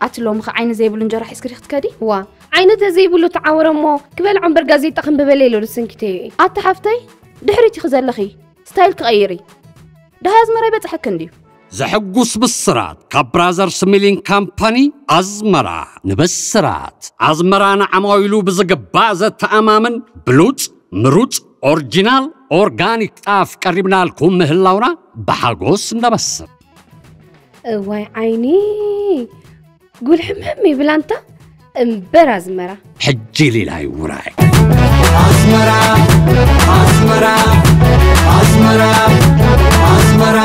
ኣቲ ሎምኸ ዓይኒ ዘይብሉ እንጀራ ሒዝኪ ዲኺ ክትከዲ? ዋ ዓይኒ ተዘይብሉ ተዓወረ እሞ ክበልዖ እምበር ጋዜጣ ክንብበለ ኢለ ዶ ሰንኪተዮ እየ። ኣቲ ሓፍተይ ድሕሪት ኢኺ ዘለኺ ስታይል ክቐይሪ። ደሃይ ኣዝመራ ይበጽሐኪ እንድዩ። ዘሐጉስ ብስራት ካብ ብራዘርስ ሚሊንግ ካምፓኒ ኣዝመራ ንብስራት ኣዝመራ ንዓማዊሉ ብዝግባእ ዘተኣማምን ብሉጽ ምሩጽ ኦርጂናል ኦርጋኒክ ጣፍ ቀሪብናልኩም ምህላውና ብሓጎስ ነበስር። እዋይ ዓይኒ ጉልሕምሕም ይብል ኣንታ እምበር ኣዝመራ። ሕጂ ሊላይ ውራይ ኣስመራ ኣስመራ ኣስመራ ኣስመራ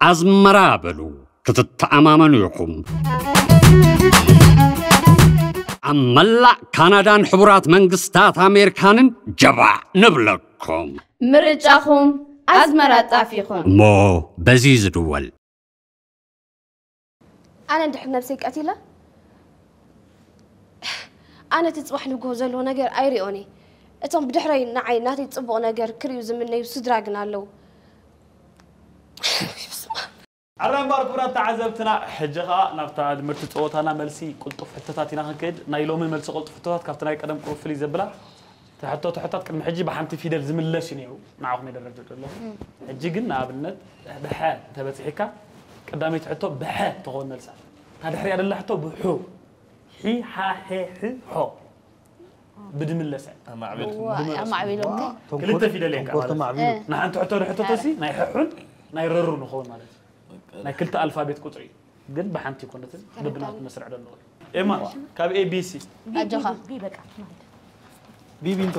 ኣዝመራ በሉ ክትተኣማመኑ ኢኹም። ኣብ መላእ ካናዳን ሕቡራት መንግስታት ኣሜሪካንን ጀባዕ ንብለኩም። ምርጫኹም ኣዝመራ ጣፍ ይኹን። እሞ በዚ ዝድወል። ኣነ እንድሕር ነብሰይ ቀቲለ ኣነ እቲ ፅባሕ ንግሆ ዘለዎ ነገር ኣይሪኦን እየ። እቶም ብድሕረይ ንዓይ ናተይ ፅቡቕ ነገር ክርእዩ ዝምነዩ ስድራ ግን ኣለዉ። ኣራይ እምበኣር ክቡራት ተዓዘብትና ሕጂ ኸኣ ናብታ ልምድቲ ፀወታና መልሲ ቅልጡፍ ሕቶታት ኢና ክንከይድ። ናይ ሎሚ መልሲ ቅልጡፍ ሕቶታት ካብቲ ናይ ቀደም ቁሩብ ፍልይ ዘብላ ትሕቶ ትሕቶታት ቅድሚ ሕጂ ብሓንቲ ፊደል ዝምለስ እዩ ነይሩ ንዓኹም የደረጀ ዘለኹ። ሕጂ ግን ንኣብነት ብሐ እንተበፂሕካ ቀዳመይቲ ሕቶ ብሐ ትኸውን መልሳ። እታ ድሕሪኣ ደላ ሕቶ ብሑ ሒ ሓ ሐ ሕ ሖ ብድምለሰ ኣማዕቢሎም ክልተ ፊደል እየን ማለት እዩ። ንሓንቲ ሕቶ ንሕተተሲ ናይ ሕሑን ናይ ረሩ ንኸውን ማለት እዩ። ናይ ክልተ ኣልፋቤት ቁፅሪ እዩ። ግን ብሓንቲ ይኮነትን በብናቱ መስርዕ ደለዎ እዩ። ኤማ ካብ ኤቢሲ ኣጆኻ ቢቢንቶ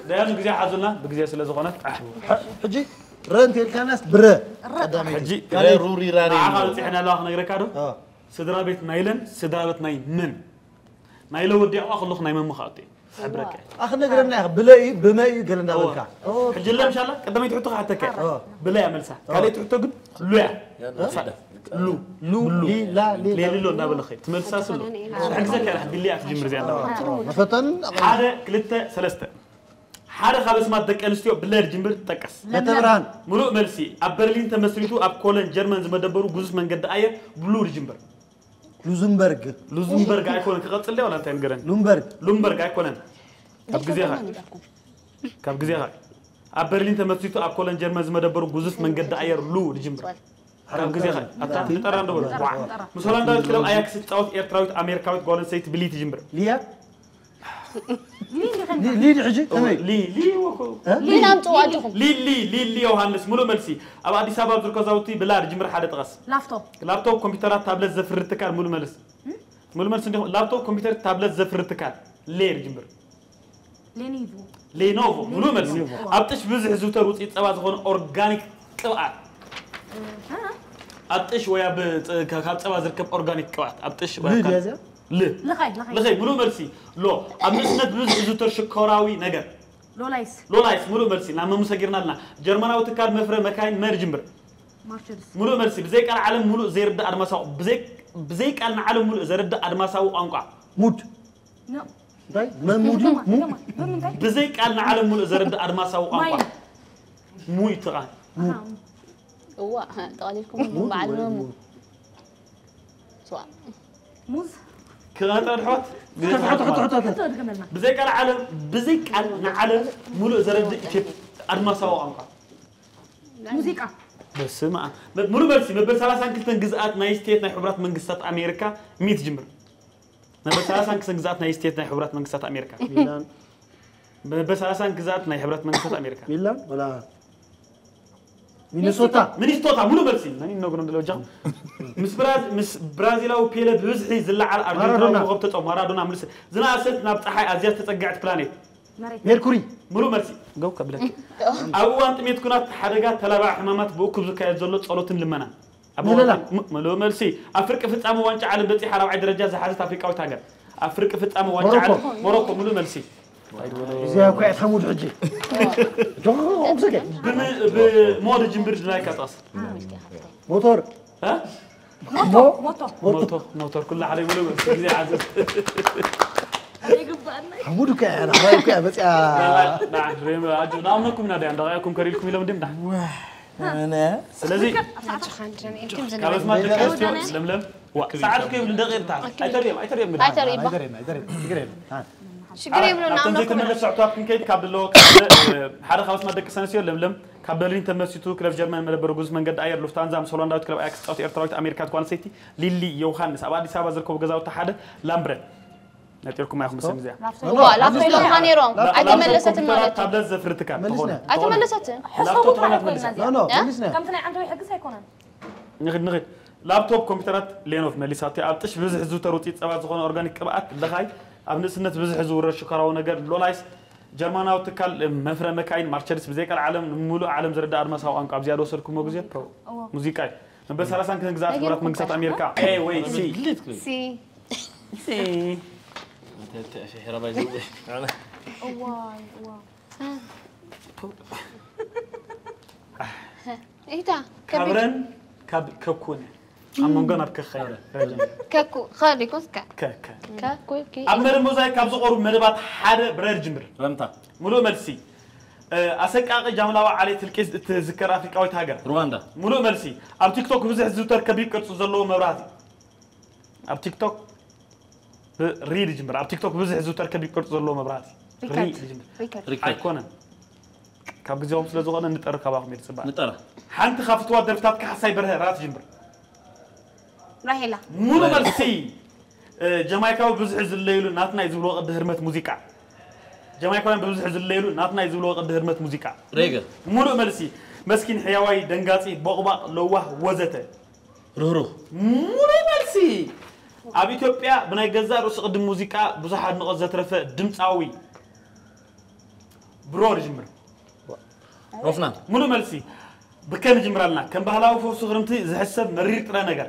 ደያኑ ግዜ ሓዙልና ብግዜ ስለ ዝኾነ ሕጂ ረ እንተልካናስ ብረ ቀዳመይቲ ሕጂ ካልኣይቲ ሩሪራሪ ንዓኻ በፂሐና ኣለዋ ክነግረካ ዶ? ስድራ ቤት ናይለን ስድራ ቤት ናይ መን? ናይለ ወዲያ ከኣ ከለኹ ናይ መን ምኻእቱ እዩ። ዝሕብረካ እዩ። ኣኽነግረና ኢኻ ብለ እዩ ብመ እዩ ገለ እንዳበልካ ሕጂ ለምሻላ ቀዳመይቲ ሕቶ ክሓተካ እየ። ብለ እያ መልሳ። ካልኣይቲ ሕቶ ግን ሉ እያ። ሉ ሉ ሊ ላ ሊ ሌሊሎ እንዳበለኸ ትመልሳ ስሉ ሕግዘካ ኢላ ቢልያ ክትጅምር እዚኣ እንዳበለ መፈተን ሓደ ክልተ ሰለስተ ሓደ ካብ ኣስማት ደቂ ኣንስትዮ ብለ ድጅምር ትጠቀስ። መተብርሃን ሙሉእ መልሲ ኣብ በርሊን ተመስሪቱ ኣብ ኮለን ጀርመን ዝመደበሩ ግዙፍ መንገዲ ኣየር ብሉ ድጅምበር ሉዝምበርግ ሉዝምበርግ ኣይኮነን ክቐጽል ደ ወላ እንታይ ንገረን ሉምበርግ ሉምበርግ ኣይኮነን ካብ ግዜኻ ካብ ግዜኻ ኣብ በርሊን ተመስሪቱ ኣብ ኮለን ጀርመን ዝመደበሩ ግዙፍ መንገዲ ኣየር ሉ ድጅምበር ካብ ግዜኻ ኣታ ንጠራ እንደበሉ ምስ ሆላንዳዊት ክለብ ኣያክስ ትጻወት ኤርትራዊት ኣሜሪካዊት ጓል ኣንስተይቲ ብሊ ትጅምበር ሊያ ሊድ ሕጂ ከመይ ሊ ሊ ወኮ ሊና ኣምፅዋ ኣጆኹም ሊሊ ሊሊ ዮሃንስ ሙሉእ መልሲ ኣብ ኣዲስ ኣበባ ኣብ ዝርከቡ ገዛውቲ ብላ ድጅምር ሓደ ጥቐስ ላፍቶ ላፕቶፕ ኮምፒውተራት ታብለት ዘፍሪ ትካል ሙሉእ መልስ ሙሉእ መልሲ እንዲኹም ላፕቶፕ ኮምፒውተር ታብለት ዘፍሪ ትካል ሌ ድጅምር ሌኒቮ ሌኖቮ ሙሉእ መልሲ ኣብ ጥሽ ብዝሕ ዝውተር ውፅኢት ፀባ ዝኾነ ኦርጋኒክ ቅብኣት ኣብ ጥሽ ወይ ኣብ ፅ- ካብ ፀባ ዝርከብ ኦርጋኒክ ቅብኣት ኣብ ጥሽ ወይ ኣብ ሊድ ካልእ- ያዚያ ል ልኻይ ልኻይ ልኸይ ሙሉእ መልሲ ሎ ኣብ ንእስነት ብብዝሒ ዝውተር ሽኮራዊ ነገር ሎላይስ ሎላይስ ሙሉእ መልሲ ናብ መሙ ሰጊርና ኣለና ጀርመናዊ ትካል መፍረ መካይን መ ድጅምር ማርቸልስ ሙሉእ መልሲ ብዘይ ቃል ዓለም ሙሉእ ዘይርዳእ ኣድማሳዊ ብዘይ ብዘይ ቃል ንዓለም ሙሉእ ዘርዳእ ኣድማሳዊ ቋንቋ ሙድ ኖ እንታይ መሙድ ሙ ብምንታይ ብዘይ ቃል ንዓለም ሙሉእ ዘርዳእ ኣድማሳዊ ቋንቋ ማይ ሙይ ትቓል እዋ ጠቓሊልኩም በዓል መሙ ስዋ ሙዝ ክቐንጠ ድሕወት ሕቶ ድገመልና ብዘይ ቃል ዓለም ብዘይ ቃል ንዓለም ሙሉእ ዘረድእ ኢትዮጵያ ኣድማሳዊ ቋንቋ ሙዚቃ በስመ ኣብ ሙሉእ መልሲ መበል ሰላሳን ክልተን ግዝኣት ናይ ስቴት ናይ ሕቡራት መንግስታት ኣሜሪካ ሚት ጅምር መበል ሰላሳን ክልተን ግዝኣት ናይ ስቴት ናይ ሕቡራት መንግስታት ኣሜሪካ ሚላን መበል ሰላሳን ግዝኣት ናይ ሕቡራት መንግስታት ኣሜሪካ ሚላን ወላ ሚኒሶታ ሚኒስቶታ ሙሉእ መልሲ መን ይነግሮ እንደሎ ጃ ምስ ብራዝ ምስ ብራዚላዊ ፔለ ብብዝሒ ዝለዓል ኣርጀንቲናዊ ማራዶና። ኮኸብ ተጻው ማራዶና ምልስ ዝነኣሰት ናብ ጸሓይ ኣዝያ ዝተጸግዐት ፕላኔት መሬት ሜርኩሪ ሙሉእ መልሲ ገው ከብለክ ኣብ እዋን ጥሜት ኩናት ሓደጋ ተላባዕ ሕማማት ብእኩብ ዝካየድ ዘሎ ጸሎትን ልመናን ኣብ ምህለላ። እዋን ም- ሙሉእ መልሲ ኣብ ፍርቂ ፍጻመ ዋንጫ ዓለም በጺሓ ራብዓይ ደረጃ ዝሓዘት ኣፍሪቃዊት ሃገር ኣብ ፍርቂ ፍጻመ ዋንጫ ዓለም ሞሮኮ። ሞሮኮ ሙሉእ መልሲ እዚኣ እኮ እያ ተሙድ ሕጂ ጆ ኦምሰገ ብም- ብሞድ ጅምብር ድናይ ካጣስ ሞቶር እ? ሞ ሞቶ ሞቶ ሞቶር ኩላ ሓደ ሙሉእ መልሲ ግዜ ዓዘብ ይግባኣና ሓሙድ እኮ እያ ናባይ እኮ እያ መፅያ ንኣምነኩም ኢና ዲያ እንዳኢኩም ከሪልኩም ኢሎም ድም ዳ ስለዚ ካብ ኣስማት ደቂ ኣንስትዮ ለምለም ሰዓት ከይብሉ ደቂቕታ ኣይተርእዮም ኣይተርእዮም ኣይተርእዮም ኣይተርእዮም ሽግር የብሉን። ናብቶም ዘይተመለሱ ሕቶታት ክንከይድ ካብ ድለዎ ሓደ ካብ ኣስማት ደቂ ኣንስትዮ ለምለም ካብ በርሊን ተመሲቱ ክለብ ጀርመን መደበሩ ግዙፍ መንገዲ ኣየር ሉፍታንዛ ምስ ሆላንዳዊት ክለብ ኣያክስ ፃወት ኤርትራዊት ኣሜሪካ ትኳን ሰይቲ ሊሊ ዮውሃንስ ኣብ ኣዲስ ኣበባ ዝርከቡ ገዛውቲ ሓደ ላምብረን ነጢርኩም ኣይኹም ስም እዚኣ ዋ ላፍቶ ኢሎምካ ነይሮም ኣይተመለሰትን ማለት እዩ። ታብለት ዘፍሪ ትካል ትኾነ ኣይተመለሰትን። ላፍቶ ትኾነት መልሳ ከምቲ ናይ ዓንተዊ ሕግስ ኣይኮነን። ንኽድ ንኽድ ላፕቶፕ ኮምፒውተራት ሌኖቭ መሊሳቶ ኣብ ጥሽ ብዝሕ ዝውተር ውፅኢት ፀባ ዝኾነ ኦርጋኒክ ቅብኣት ለኻይ ኣብ ንእስነት ብዝሕ ዝውረድ ሽኮራዊ ነገር ሎላይስ ጀርማናዊ ትካል መፍረ መካይን ማርቸዲስ ብዘይ ቀልዓለም ንሙሉእ ዓለም ዝርዳእ ኣድማሳዊ ቋንቋ ኣብ ዝያዳ ወሰድኩሞ ግዜ ሙዚቃ እዩ። መበል ሰላሳን ክልተን ግዝኣት ሕቡራት መንግስታት ኣሜሪካ ኤ ወይ ሲ ሲ ሲ እዋይ እዋ ኢታ ካብረን ካብ ከኩን ኣብ መንጎን ኣብ ከኸ ከኩ ኸዲኩስ ከ ከከ ከኩ ኪ ኣብ መደብ ሞዛይክ ካብ ዝቐርቡ መደባት ሓደ ብረር ጅምር ረምታ ሙሉእ መልሲ ኣሰቃቂ ጃምላዊ ዓሌት ህልቂት እትዝከር ኣፍሪቃዊት ሃገር ሩዋንዳ ሙሉእ መልሲ ኣብ ቲክቶክ ብብዝሒ ዝዝውተር ከቢብ ቅርፂ ዘለዎ መብራህቲ ኣብ ቲክቶክ ሪ ዝጅምር ኣብ ቲክቶክ ብብዝሒ ዝዝውተር ከቢብ ቅርፂ ዘለዎ መብራህቲ ሪ ዝጅምር ሪከርድ ኣይኮነን ካብ ግዜኦም ስለ ዝኾነ ንጠር ካባኹም እየ ዝፅበ ንጠራ ሓንቲ ካብ ፍትዋት ደርፍታት ካሕሳይ በርሀ ራ ትጅምር ራሄላ ሙሉ መልሲ ጀማይካዊ ብዙሕ ዝለይሉ ናትና እዩ ዝብልዎ ቅዲ ህርመት ሙዚቃ ጀማይካውያን ብብዝሒ ዝለይሉ ናትና እዩ ዝብልዎ ቅዲ ህርመት ሙዚቃ ሬገ ሙሉእ መልሲ መስኪን ሕያዋይ ደንጋፂ ቦቕባቕ ለዋህ ወዘተ ርህሩህ ሙሉእ መልሲ ኣብ ኢትዮጵያ ብናይ ገዛእ ርእሱ ቅዲ ሙዚቃ ብዙሕ ኣድንቖት ዘትረፈ ድምፃዊ ብሮ ዝጅምር ሮፍናን ሙሉእ መልሲ ብከ ንጅምር ኣለና ከም ባህላዊ ፈውሲ ክርምቲ ዝሕሰብ መሪር ጥረ ነገር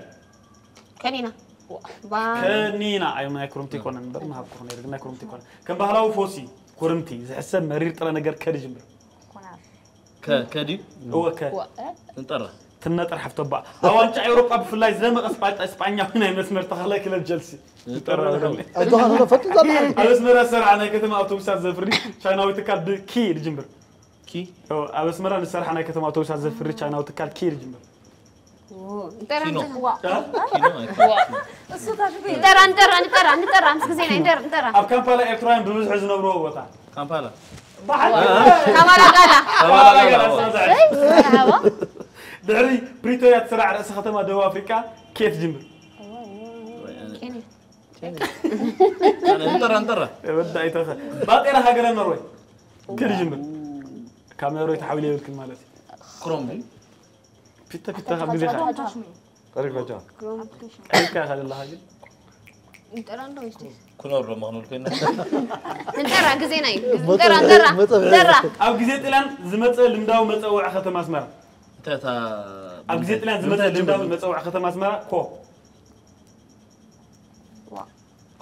ከኒና ከኒና ኣይ ናይ ክርምቲ ይኮነን እምበር ምሃብኩ ነይሩ ግን ናይ ክርምቲ ይኮነን ከም ባህላዊ ፈውሲ ኩርምቲ ዝሕሰብ መሪር ጥረ ነገር ከ ንጅምር ከ ከድዩ እወ ከ ንጠራ ትነጥር ሓፍቶ ባ ኣብ ዋንጫ ኤውሮጳ ብፍላይ ዝደመቐ ስጳኛዊ ናይ መስመር ተኻላይ ክለብ ጀልሲ ንጠራ ኣጆኻ ፈቱ ዘላ ኣብ ኣስመራ ዝሰርሓ ናይ ከተማ ኣውቶቡሳት ዘፍሪ ቻይናዊ ትካል ብኪ ዝጅምር ኪ ኣብ ኣስመራ ዝሰርሓ ናይ ከተማ ኣውቶቡሳት ዘፍሪ ቻይናዊ ትካል ኪ ዝጅምር ንጠራ ኪኖ ንጠራ ኪኖ ንጠራ ንጠራ ንጠራ ንጠራ ንጠራ ምስ ግዜና ንጠራ ንጠራ ኣብ ካምፓላ ኤርትራውያን ብብዝሒ ዝነብርዎ ቦታ ካምፓላ ባሕሪ ካማላ ጋላ ካምፓላ ጋላ መርሓባ ድሕሪ ፕሪቶርያ ትስራዕ ርእሲ ከተማ ደቡብ ኣፍሪቃ ኬት ጅምር ንጠራ ንጠራ ወዳኢተኸ ባጤራ ሃገረ ኖርወይ ክድ ጅምር ካብ ኖርወይ ተሓዊለ ይብልክን ማለት እዩ ክሮም ድዩ ፒተ ፒተ ካብ ግዜ ቀሪብካ ቻ ቀሪብካ ኢኻ ዘለኻ ግን ንጠራ እንዶ ይስቲ ኩኖር ዶ መኽኑል ኮይና ንጠራ ግዜና እዩ ንጠራ ንጠራ ንጠራ ኣብ ግዜ ጥልያን ዝመፀ ልምዳዊ መፀውዒ ከተማ ኣስመራ እንታይ እታ ኣብ ግዜ ጥልያን ዝመፀ ልምዳዊ መፀውዒ ከተማ ኣስመራ ኮ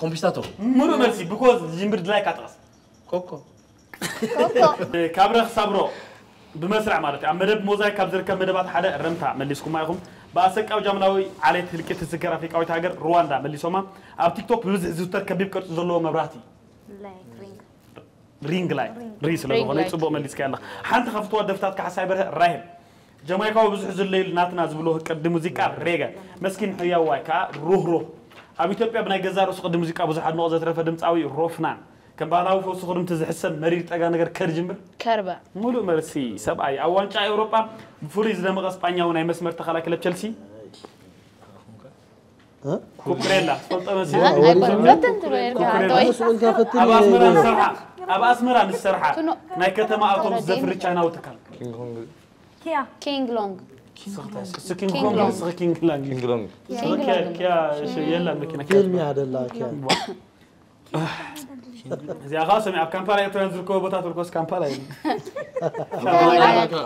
ኮምፒስታቶ ሙሉእ መልሲ ብኮ ዝጅምር ድላይካ ጥቐስ ኮኮ ካብ ረ ክሳብ ሮ ብመስርዕ ማለት እዩ ኣብ መደብ ሞዛይክ ካብ ዝርከብ መደባት ሓደ ረምታ መሊስኩማ ኢኹም ብኣሰቃዊ ጃምላዊ ዓሌት ህልቂት ትዝከር ኣፍሪቃዊት ሃገር ሩዋንዳ መሊሶማ ኣብ ቲክቶክ ብብዝሒ ዝዝውተር ከቢብ ቅርፂ ዘለዎ መብራህቲ ሪንግ ላይ ሪ ስለ ዝኾነ ጽቡቕ መሊስካ ኣለኻ ሓንቲ ካብ ፍትዋ ደፍታት ካሕሳይ በርሀ ራሄል ጀማይካዊ ብዙሕ ዝለይሉ ናትና ዝብሎ ቅዲ ሙዚቃ ሬገ መስኪን ሕያዋይ ከዓ ሩህሩህ ኣብ ኢትዮጵያ ብናይ ገዛ ርእሱ ቅዲ ሙዚቃ ብዙሕ ኣድንቖ ዘትረፈ ድምፃዊ ሮፍናን ከም ባህላዊ ፈውሲ ክርምቲ ዝሕሰብ መሪር ጠጋ ነገር ከድጅምር ከርበ ሙሉእ መልሲ ሰብኣይ ኣብ ዋንጫ ኤውሮጳ ብፍሉይ ዝደመቐ ስጳኛዊ ናይ መስመር ተኻላይ ክለብ ቸልሲ ኩኩሬላ ትፈልጦ መሲሉ ፈተን ትበልካ ኩኩሬላ ወይ ስእልካ ፈትን ኣብ ኣስመራ ንሰርሓ ኣብ ኣስመራ ንሰርሓ ናይ ከተማ ኣውቶቡስ ዘፍሪ ቻይናዊ ትካል ኪያ ኪንግ ሎንግ ስኪንግ ኮንግ ስኪንግ ላንግ ኪንግሎንግ ኪያ የላን መኪና ፊልም ያደላ ኪያ እዚኣ ከዓ ሰሚ ኣብ ካምፓላ ኤርትራውያን ዝርከቦ ቦታ ትልኮስ ካምፓላ እዩ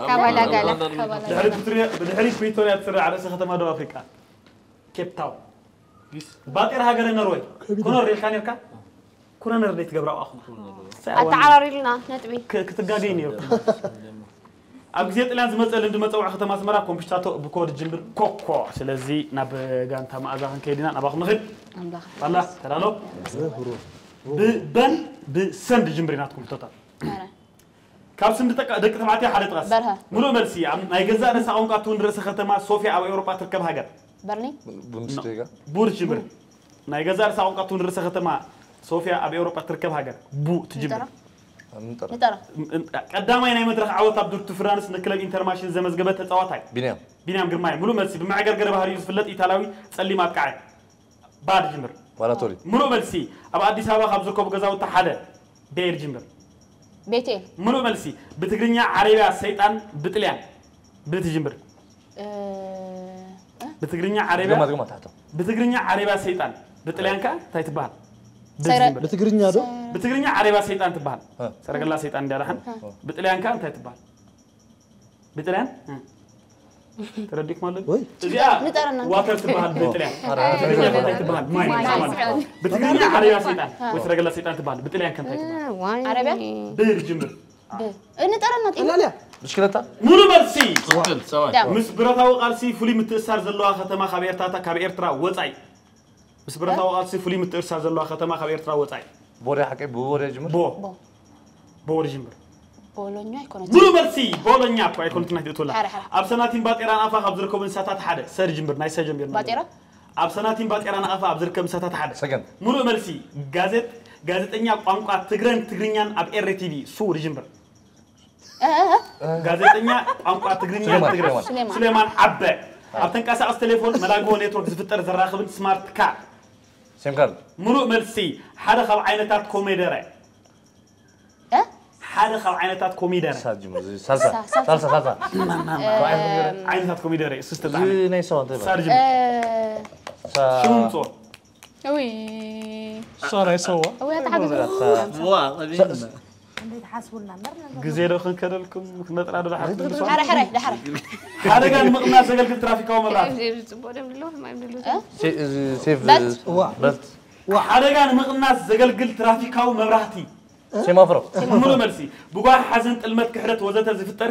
ካባላ ጋላ ካባላ ድሕሪ ፕሪቶርያ ትስራሕ ርእሲ ከተማ ደቡብ ኣፍሪቃ ኬፕ ታውን ባጤራ ሃገረ ነርወይ ኮነር ሬልካ ነርካ ኩረነር ደይ ትገብራ ኣኹም ኣተዓራሪልና ነጥቢ ክትጋገይ ነርኩም ኣብ ግዜ ጥልያን ዝመፀ ልምዲ መፀውዒ ከተማ ኣስመራ ኮምፒሽታቶ ብኮድ ጅምር ኮኮ ስለዚ ናብ ጋንታ መኣዛ ክንከይድ ኢና ናባኹም ንኽድ ኣምላኽ ባላ ተዳሎ ብበን ብሰንድ ጅምር ናትኩም ፍቶታት ካብ ስም ደቂ ደቂ ተባዕትዮ ሓደ ጥቐስ። በርሀ። ሙሉእ መልሲ ኣብ ናይ ገዛእ ርእሳ ቋንቋ ትውን ርእሰ ከተማ ሶፊያ ኣብ ኤውሮጳ ትርከብ ሃገር። በርሊን። ቡንስቴጋ ቡር ትጅምር። ናይ ገዛእ ርእሳ ቋንቋ ትውን ርእሰ ከተማ ሶፊያ ኣብ ኤውሮጳ ትርከብ ሃገር። ቡ ትጅምር። ንጠራ ምጠራ ንጠራ ቀዳማይ ናይ መድረኽ ዓወት ኣብ ዱር ቱ ፍራንስ ንክለብ ኢንተርማሽን ዘመዝገበ ተጻዋታይ ቢንያም ቢንያም ግርማይ። ሙሉእ መልሲ ብመዕገርገር ባህሪኡ ዝፍለጥ ኢታላዊ ጸሊም ኣጥቃዓይ። ባ ትጅምር። ባላቶሪ ሙሉእ መልሲ ኣብ ኣዲስ ኣበባ ካብ ዝርከቡ ገዛውቲ ሓደ። ቤ ትጅምር። ቤቴል ሙሉእ መልሲ ብትግርኛ ዓረብያ ሰይጣን ብጥልያን። ብ ትጅምር። እ፣ ብትግርኛ ዓረብያ ገማ ገማ ታሕቶ ብትግርኛ ዓረብያ ሰይጣን ብጥልያን ከ እንታይ ትበሃል? ብ ሰረ- ትጅምር። ብትግርኛ ዶ ብትግርኛ ዓረብያ ሰይጣን ትበሃል። እ። ሰረገላ ሰይጣን እንዲያ ደሓን። ብጥልያን ከ እንታይ ትበሃል? ብጥልያን? እ። ተረዲእኩም ኣሎ? ወይ? እዚኣ ንጠረና። ዋተር ትበሃል ብጥልያን። ብትግርኛ እንታይ ትበሃል? ማይ ትበሃል። ብትግርኛ ዓረብያ ሰይጣን ወይ ሰረገላ ሰይጣን ትበሃል። ብጥልያን ከ እንታይ ትበሃል? ዓረብያ ብ ትጅምር። ብ ንጠረና ጢ ቀላል እያ። ብሽክለታ ሙሉ መልሲ። ትኽክል ሰብኣይ። ዳም ምስ ብረታዊ ቃልሲ ፍሉይ ምትእሳር ዘለዋ ከተማ ካብ ኤርትራ ካብ ኤርትራ ወጻኢ። ምስ ብረታዊ ቃልሲ ፍሉይ ምትእሳር ዘለዋ ከተማ ካብ ኤርትራ ወጻኢ። ቦርያ ሓቀይ ብቦርያ ጅምር ቦ ቦ ቦ ጅምር። ቦሎኛ ኣይኮነች ሙሉ መልሲ ቦሎኛ እኮ ኣይኮነትን ኣይትእትውላ። ሓረ፣ ሓረ። ኣብ ሰናቲም ባጤራ ንኣፋ ካብ ዝርከቡ እንስሳታት ሓደ ሰር ጅምር ናይ ሰ ጀምር። ባጤራ? ኣብ ሰናቲም ባጤራ ንኣፋ ኣብ ዝርከብ እንስሳታት ሓደ ሰገን ሙሉእ መልሲ ጋዜጥ ጋዜጠኛ ቋንቋ ትግረን ትግርኛን ኣብ ኤረ ቲቪ ሱር ጅምር። እ፣ እ፣ እ። ጋዜጠኛ ቋንቋ ትግርኛ ሱሌማን፣ ትግረ ሱሌማን። ሱሌማን። ሱሌማን ዓበ ኣብ ተንቀሳቐስ ቴሌፎን መላግቦ ኔትወርክ ዝፍጠር ዘራኽብን ስማርት ካር ሴም ካርድ ሙሉእ መልሲ ሓደ ካብ ዓይነታት ኮሜደረ እ? ሓደ ካብ ዓይነታት ኮሚደረ ሳት ጅምር እዚ ሳልሳ ሳ- ሳልሳ። ሳልሳ ሳልሳ ዓይነታት ኮሚደረ እሱ ዝተጣዕመ እዚ ናይ ሰው እንታይ ሳር ይበሃል? ጅምር እ፣ ሳ- ሽምጾ ውይ እሷ ናይ ሰዋ እውያ ተሓግዙ ዋ ቀቢልና። እንዴት ሓስቡልና እምበር ነገር ግዜ ዶ ክንከደልኩም ክነጥራ ዶ ደሓር ትምልሱ? ሓረ ሓረ ዳሕረ ሓደጋ ንምቕናስ ዘገልግል ትራፊካዊ መብራት ጽቡቅ ደም ድሎ ማይ ድሎ ሴ- እዚ ሴፍ በት። በት ሓደጋ ንምቕናስ ዘገልግል ትራፊካዊ መብራህቲ ሴማፍሮ ሙሉ መልሲ ብጓሂ ሓዘን ጥልመት ክሕደት ወዘተ ዝፍጠር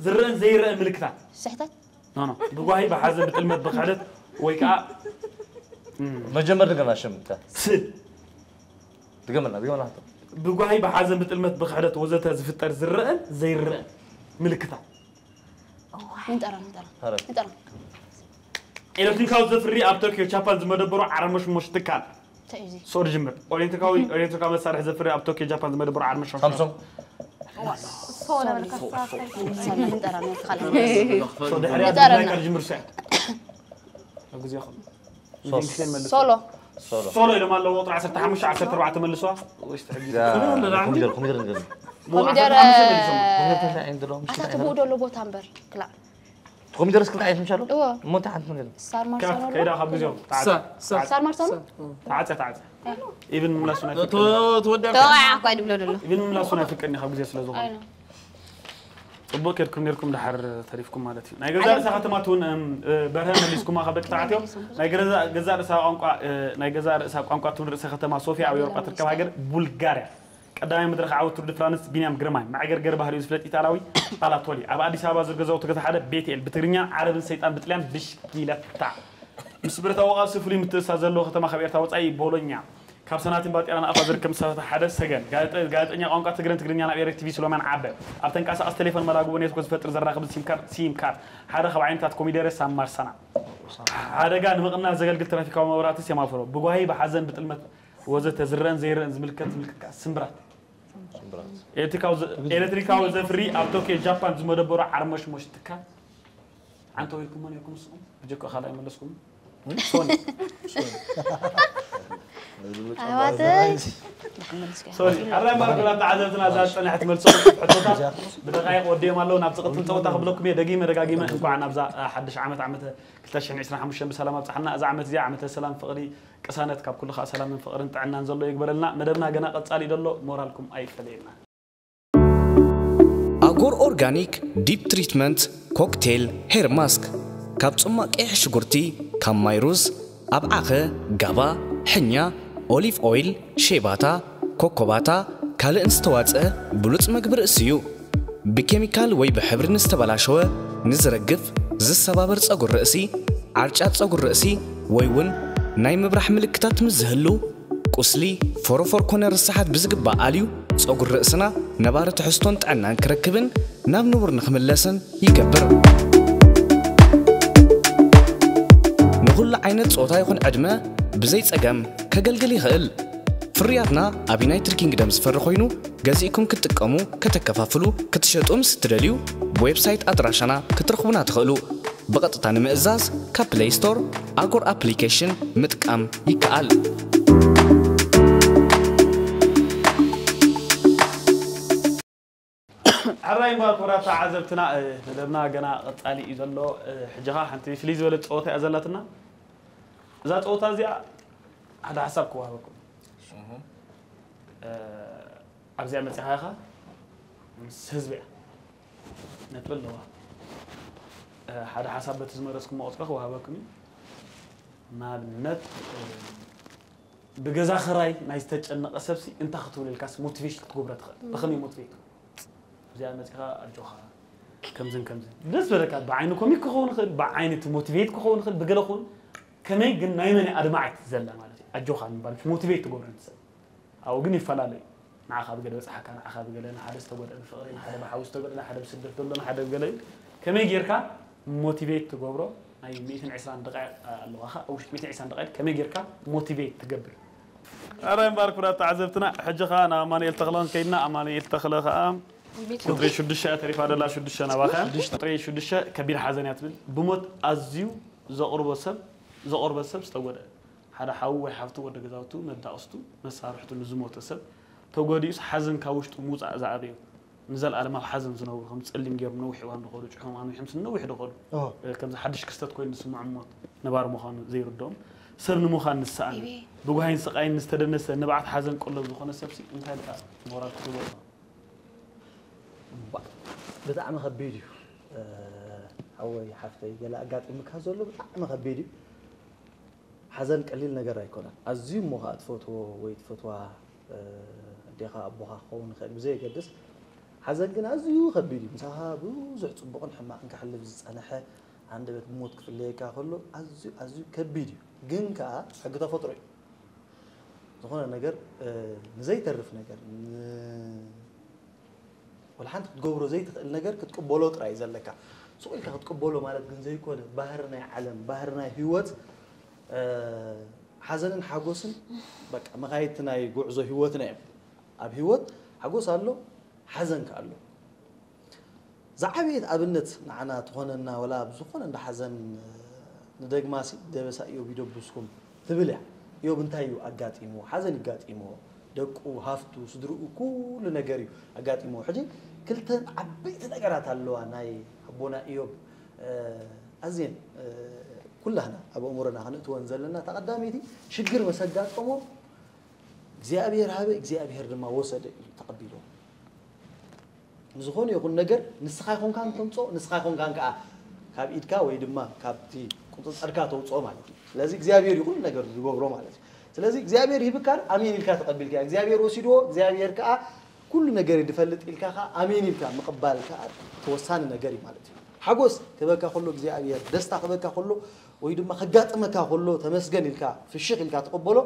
ዝረአን ዘይረአ ምልክታት ስሕተት ኖ ኖ ብጓሂ ብሓዘን ብጥልመት ብክሕደት ወይ ከዓ መጀመር ድገና ሽም እንተ ስ ድገመና ድገመና ብጓሂ ብሓዘን ብጥልመት ብክሕደት ወዘተ ዝፍጠር ዝረአን ዘይረአን ምልክታት ንጠራ ንጠራ ሐረ ንጠራ ኤሌክትሪካዊ ዘፍሪ ኣብ ቶኪዮ ጃፓን ዝመደበሩ ዓረመሽሞሽ ትካል እንታይ እዩ እዚ ሶር ጅምር ኤሌክትሪካዊ ኤሌክትሪካዊ መሳርሒ ዘፍሪ ኣብ ቶኪዮ ጃፓን ዝመደበሩ ዓረመሽሞሽ ሳምሶንግ ሶ ለበልካ ንጠራ ንጠራ ሶ ድሕሪያ ንጠረና። ድሕሪያ ጅምር ሶ ኣብ ግዜኹም ሶስ ኢንግሊሽን መልሱ ሶሎ ሶሎ ሶሎ ኢሎም ኣለዎ ቁጥሪ ዓሰርተ ሓሙሽተ ዓሰርተ ኣርባዕተ መልስዋ ወይስ ትሕጊ ዛ- ኮሚደር ኮሚደር ንገር ኮሚደረ ኮሚደር እንታይ ዓይነት ደሎ ምሽ ኣታ ትብኡ ደሎ ቦታ እምበር ክላዕ ኮሚደር እስክልታ ዓይነት ምሻሎ እዎ እሞ እንታይ ሓንቲ ነገር ሳር ካፍ ማርሳኖ ከይዳ ካብ ግዜኦም ተዓፀ ሳ ሳ ሳር ማርሳኖ ተዓፀ ተዓፀ ኢቭን ምምላሱ ናይ ፍቅር ተወዳ ተዋያ እኳ ድብሎ ደሎ ኢቭን ምምላሱ ናይ ፍቅር ካብ ግዜ ስለ ዝኾነ ኣይ ነው ጽቡቅ ከድኩም ነርኩም ድሓር ተሪፍኩም ማለት እዩ ናይ ገዛ ርእሳ ከተማ ትውን እም፣ እ፣ በርሀ መሊስኩማ ካብ ደቂ ተባዕትዮ ናይ ገዛ ገዛ ርእሳ ቋንቋ እ፣ ናይ ገዛ ርእሳ ቋንቋ ትውን ርእሰ ከተማ ሶፊያ ኣብ ኤውሮጳ ትርከብ ሃገር ቡልጋርያ ቀዳማይ መድረኽ ዓወት ቱር ድ ፍራንስ ቢንያም ግርማይ መዕገርገር ባህሪኡ ዝፍለጥ ኢጣልያዊ ባላቶሊ ኣብ ኣዲስ ኣበባ ዝርገዘው ተገዛ ሓደ ቤትኤል ብትግርኛን ዓረብን ሰይጣን ብጥልያን ብሽኪለታ ምስ ብረታዊ ቃልሲ ፍሉይ ምትእስሳር ዘለዎ ከተማ ካብ ኤርትራ ወፃኢ ቦሎኛ ካብ ሰናቲም ባጤራ ንኣፋ ዝርከብ ምሳታት ሓደ ሰገን ጋዜጠ- ጋዜጠኛ ቋንቋ ትግረን ትግርኛ ናብ ኤሬ ቲቪ ሱለማን ዓበ ኣብ ተንቀሳቐስ ቴሌፎን መላግቦ ኔትወርክ ዝፈጥር ዘራኽብን ሲም ካርድ ሲም ካርድ ሓደ ካብ ዓይነታት ኮሚደረ ሳም ማርሳና ሓደጋ ንምቕናስ ዘገልግል ትራፊካዊ መብራህቲ ሴማፎሮ ብጓሂ ብሓዘን ብጥልመት ወዘተ ዝረአን ዘይረአን ዝምልከት ዝምልከት ከዓ ስምብራት ኤሌክትሪካዊ ዘ- ኤሌክትሪካዊ ዘፍሪ ኣብ ቶኪዮ ጃፓን ዝመደበሩ ዓርመሽሞሽ ትካል ኣንተ ወይልኩም መን ኢኹም ንስኹም ብጀካ ካልኣይ መለስኩም ሶኒ ኣሕዋተይ ሶሪ ኣራይ ማርጎላ ተዓዘብትና እዛ ዝፀንሐት መልሶም ሕቶታት ብደቃይቅ ወዲኦም ኣለዉ ናብ ዝቕፅል ፀወታ ክብለኩም እየ ደጊመ ደጋጊመ እንኳዕ ናብዛ ሓድሽ ዓመት ዓመተ ክልተ ሽሕን ዕስራን ሓሙሽተን ብሰላም ኣብፅሓና እዛ ዓመት እዚኣ ዓመተ ሰላም ፍቕሪ ቅሳነት ካብ ኩሉ ከዓ ሰላምን ፍቕርን ጥዕናን ዘሎ ይግበረልና መደብና ገና ቀፃሊ ደሎ ሞራልኩም ኣይፈለየና ኣጎር ኦርጋኒክ ዲፕ ትሪትመንት ኮክቴል ሄር ማስክ ካብ ጽማቕ ቀይሕ ሽጉርቲ ካብ ማይ ሩዝ ኣብዓኸ ጋባ ሕኛ ኦሊቭ ኦይል ሼባታ ኮኮባታ ካልእን ዝተዋጽአ ብሉጽ መግቢ ርእሲ እዩ ብኬሚካል ወይ ብሕብሪ ንዝተበላሸወ ንዝረግፍ ዝሰባበር ጸጉር ርእሲ ዓርጫት ጸጉር ርእሲ ወይ እውን ናይ ምብራሕ ምልክታት ምስ ዝህሉ ቁስሊ ፎሮፎር ኮነ ርስሓት ብዝግባእ ኣልዩ ጸጉሪ ርእስና ነባሪ ትሕዝቶን ጥዕናን ክረክብን ናብ ንቡር ንኽምለስን ይገብር። ንኹሉ ዓይነት ጾታ ይኹን ዕድመ ብዘይ ጸገም ከገልግል ይኽእል። ፍርያትና ኣብ ዩናይትድ ኪንግደም ዝፈሪ ኮይኑ፣ ገዚእኩም ክትጥቀሙ፣ ከተከፋፍሉ፣ ክትሸጡ ምስ እትደልዩ፣ ብዌብሳይት ኣድራሻና ክትረኽቡና ትኽእሉ። ብቐጥታ ንምእዛዝ ካብ ፕለይ ስቶር ኣጎር ኣፕሊኬሽን ምጥቃም ይከኣል። ሕራይ እምበኣር ክቡራት ተዓዘብትና፣ መደብና ገና ቀጻሊ እዩ ዘሎ። ሕጂ ኸኣ ሓንቲ ፍልይ ዝበለት ጸወታ እያ ዘላትና። እዛ ጸወታ እዚኣ ሓደ ሓሳብ ክወሃበኩም። ኣብዚኣ መጺኻ ኢኻ ምስ ህዝቢ እያ ነጥቢ ኣለዋ። ሓደ ሓሳብ በቲ ዝመረጽኩሞ ቁጽሪ ክወሃበኩም እዩ። ንኣብነት ብገዛ ክራይ ናይ ዝተጨነቐ ሰብሲ እንታይ ክትብል ኢልካስ ሞቲቬሽን ክትገብሮ ትኽእል? ብኸመይ ሞቲቬት? እዚኣ መጺኻ ኣጆኻ ከምዝን ከምዝን ደስ በለካ። ብዓይኒ ኮሚክ ክኸውን ይኽእል፣ ብዓይኒ እቲ ሞቲቬት ክኸውን ይኽእል፣ ብገለ ክኸውን። ከመይ ግን ናይ መን ኣድማዒት ዘላ ማለት እዩ? ኣጆኻ ምባል ሞቲቬት ትገብሮ ንሰብ ኣብኡ ግን ይፈላለ እዩ። ንዓኻ ብገለ በጽሓካ፣ ንዓኻ ብገለ፣ ንሓደ ዝተጎድአ ብፍቕሪ፣ ንሓደ ብሓዊ ዝተጎድአ፣ ንሓደ ብስደት ዘሎ፣ ንሓደ ብገለ እዩ። ከመይ ጌርካ ሞቲቬት ትገብሮ? ናይ ሚእትን ዕስራን ደቃይቕ ኣለዋኻ። ኣብ ውሽጢ ሚእትን ዕስራን ደቃይቕ ከመይ ጌርካ ሞቲቬት ትገብር? ኣረ እምበኣር ክቡራት ተዓዘብትና፣ ሕጂ ኸኣ ናብ ኣማኑኤል ተኽለ ክንከይድና። ኣማኑኤል ተኽለ ኸኣ ቁጽሪ ሽዱሽተ እያ ተሪፋ ዘላ፣ ሽዱሽተ ናባኻ። ቁጽሪ ሽዱሽተ ከቢድ ሓዘን እያ ትብል። ብሞት ኣዝዩ ዘቕርቦ ሰብ፣ ዘቕርቦ ሰብ ዝተጎድአ። ሓደ ሓዉ ወይ ሓፍቱ፣ ወዲ ገዛውቱ፣ መዳቕስቱ፣ መሳርሕቱ ንዝሞተ ሰብ ተጎዲኡስ ሓዘን ካብ ውሽጡ ምውጻእ ዝኣበዮ፣ ንዘለኣለም ኣብ ሓዘን ዝነብሩ፣ ከም ጸሊም ገይሮም ነዊሕ እዋን ዝኸዱ፣ ጭሕሞም ኣንዊሖም ስም ነዊሕ ዝኸዱ፣ ኦ። ከምዚ ሓድሽ ክስተት ኮይኑ ዝስምዖም ሞት ነባሪ ምዃኑ ዘይርድኦም፣ ሰብ ንምዃን ንዝሰኣነ፣ ኢቤ። ብጓሂን ስቓይን ንዝተደነሰ፣ ንብዓት ሓዘን ቀለብ ዝኾነ ሰብሲ እንታይ ደኣ ሞራል ክትህቦ ኢኻ? እምባእ፣ ብጣዕሚ ከቢድ እዩ። ሓወይ ሓፍተይ፣ ገለ ኣጋጢሙካ ዘሎ ብጣዕሚ ከቢድ እዩ። ሓዘን ቀሊል ነገር ኣይኮነን። ኣዝዩ እሞ ኸኣ ትፈትዎ ወይ ትፈትዋ ኣዴኻ ኣቦኻ ክኸውን ይኽእል፣ ብዘየገድስ ሓዘን ግን ኣዝዩ ከቢድ እዩ። ምሳኻ ብዙሕ ጽቡቕን ሕማቕን ክሓልፍ ዝጸንሐ ሃንደበት ብሞት ክፍለየካ ከሎ ኣዝዩ ኣዝዩ ከቢድ እዩ። ግን ከኣ ሕጊ ተፈጥሮ እዩ። ዝኾነ ነገር ንዘይተርፍ ነገር ወላ ሓንቲ ክትገብሮ ዘይትኽእል ነገር ክትቅበሎ ጥራይ እዩ ዘለካ። ሱቕ ኢልካ ክትቅበሎ ማለት ግን ዘይኮነ፣ ባህሪ ናይ ዓለም፣ ባህሪ ናይ ህይወት፣ ሓዘንን ሓጎስን በቃ መኻየድቲ ናይ ጉዕዞ ህይወትና እዮም። ኣብ ህይወት ሓጎስ ኣሎ፣ ሓዘን ከኣ ኣሎ። ዝዓበየት ኣብነት ንዓና ትኾነና፣ ወላ ኣብ ዝኾነ እንዳ ሓዘን ንደግማሲ ደበሳ እዮብ ይደብስኩም ትብል እያ። እዮብ እንታይ እዩ ኣጋጢምዎ? ሓዘን ይጋጢምዎ፣ ደቁ፣ ሃፍቱ፣ ስድርኡ፣ ኩሉ ነገር እዩ ኣጋጢምዎ። ሕጂ ክልተ ዓበይቲ ነገራት ኣለዋ ናይ ኣቦና እዮብ ኣዝየን ኩላህና ኣብ ኣእምሮና ከነእትወን ዘለና። እታ ቀዳመይቲ ሽግር መሰጋጠሞ እግዚኣብሔር ሃበ እግዚኣብሔር ድማ ወሰደ እዩ ተቐቢልዎ። ንዝኾነ ይኹን ነገር ንስኻ ኣይኮንካን ተምፅኦ፣ ንስኻ ኣይኮንካን ከዓ ካብ ኢድካ ወይ ድማ ካብቲ ቁፅፅርካ ተውፅኦ ማለት እዩ። ስለዚ እግዚኣብሔር እዩ ኩሉ ነገር ዝገብሮ ማለት እዩ። ስለዚ እግዚኣብሔር ሂብካን ኣሜን ኢልካ ተቐቢልካ፣ እግዚኣብሔር ወሲድዎ፣ እግዚኣብሔር ከዓ ኩሉ ነገር እዩ ዝፈልጥ ኢልካ ከዓ ኣሜን ኢልካ ምቕባል ከዓ ተወሳኒ ነገር እዩ ማለት እዩ። ሓጎስ ክበካ ከሎ እግዚኣብሔር፣ ደስታ ክበካ ከሎ ወይ ድማ ከጋጥመካ ከሎ ተመስገን ኢልካ ፍሽኽ ኢልካ ትቕበሎ፣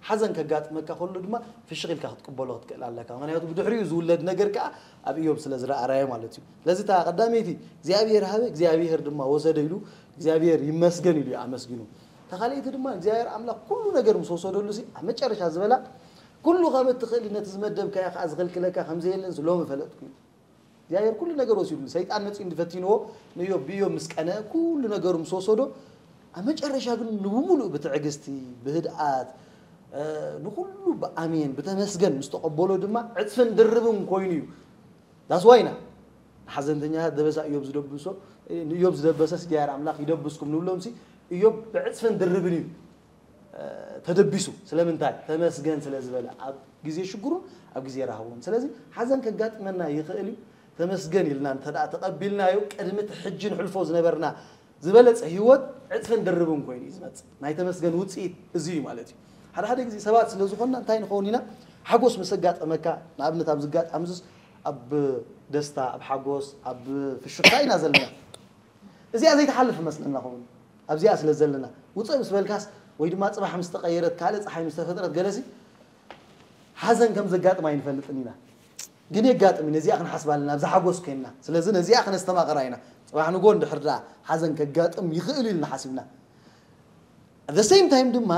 ሓዘን ከጋጥመካ ከሎ ድማ ፍሽኽ ኢልካ ክትቅበሎ ክትክእል ኣለካ። ምክንያቱ ብድሕሪኡ ዝውለድ ነገር ከዓ ኣብ እዮብ ስለ ዝረኣናዮ ማለት እዩ። ስለዚ እታ ቀዳመይቲ እግዚኣብሔር ሃበ እግዚኣብሔር ድማ ወሰደ ኢሉ እግዚኣብሔር ይመስገን ኢሉ እዩ ኣመስጊኑ። እታ ካልኣይቲ ድማ እግዚኣብሔር ኣምላኽ ኩሉ ነገር ምስ ወሰደሉ ሲ ኣብ መጨረሻ ዝበላ ኩሉ ከም እትኽእል ነቲ ዝመደብካዮ ከዓ ዝኽልክለካ ከም ዘየለን ሎሚ ፈለጥኩ እዩ። እግዚኣብሔር ኩሉ ነገር ወሲዱ ሰይጣን መፂኡ እንድፈቲንዎ ንእዮብ ብእዮብ ምስ ቀነ ኩሉ ነገሩ ምስ ወሰዶ ኣብ መጨረሻ ግን ንብሙሉእ ብትዕግስቲ ብህድኣት ንኩሉ ብኣሜን ብተመስገን ምስ ተቐበሎ ድማ ዕፅፍን ድርብን ኮይኑ እዩ። ዳስዋይና ሓዘንተኛታት ደበሳ እዮብ ዝደብሶ ንእዮብ ዝደበሰ እግዚኣብሔር ኣምላኽ ይደብስኩም ንብሎም ሲ እዮብ ብዕፅፍን ድርብን እዩ ተደቢሱ። ስለምንታይ? ተመስገን ስለ ዝበለ ኣብ ግዜ ሽግሩን ኣብ ግዜ ረሃቡን። ስለዚ ሓዘን ከጋጥመና ይኽእል እዩ። ተመስገን ኢልና እንተ ደኣ ተቐቢልናዮ ቅድሚ እቲ ሕጂ ንሕልፎ ዝነበርና ዝበለጸ ህይወት ዕጽፍን ድርብን ኮይኑ እዩ ዝመጽእ። ናይ ተመስገን ውጽኢት እዚ እዩ ማለት እዩ። ሓደ ሓደ ግዜ ሰባት ስለ ዝኾንና እንታይ ንኸውን ኢና? ሓጎስ ምስ ኣጋጠመካ፣ ንኣብነት ኣብዚ ኣጋጣሚ እዚስ ኣብ ደስታ፣ ኣብ ሓጎስ፣ ኣብ ፍሽኽታ ኢና ዘለና። እዚኣ ዘይትሓልፍ መስለና ኸውን ኣብዚኣ ስለ ዘለና ውፅእ ምስ በልካስ ወይ ድማ ፅባሕ ምስ ተቐየረት ካልእ ፀሓይ ምስ ተፈጥረት ገለሲ ሓዘን ከም ዘጋጥም ኣይንፈልጥን ኢና። ግን የጋጥም እዩ፣ ነዚኣ ክንሓስባ ኣለና፣ ኣብዚ ሓጎስ ኮይንና። ስለዚ ነዚኣ ከነስተማቕራ ኢና። ጽባሕ ንጎ እንድሕር ደኣ ሓዘን ከጋጥም ይኽእል ኢልና ሓሲብና። At the same time ድማ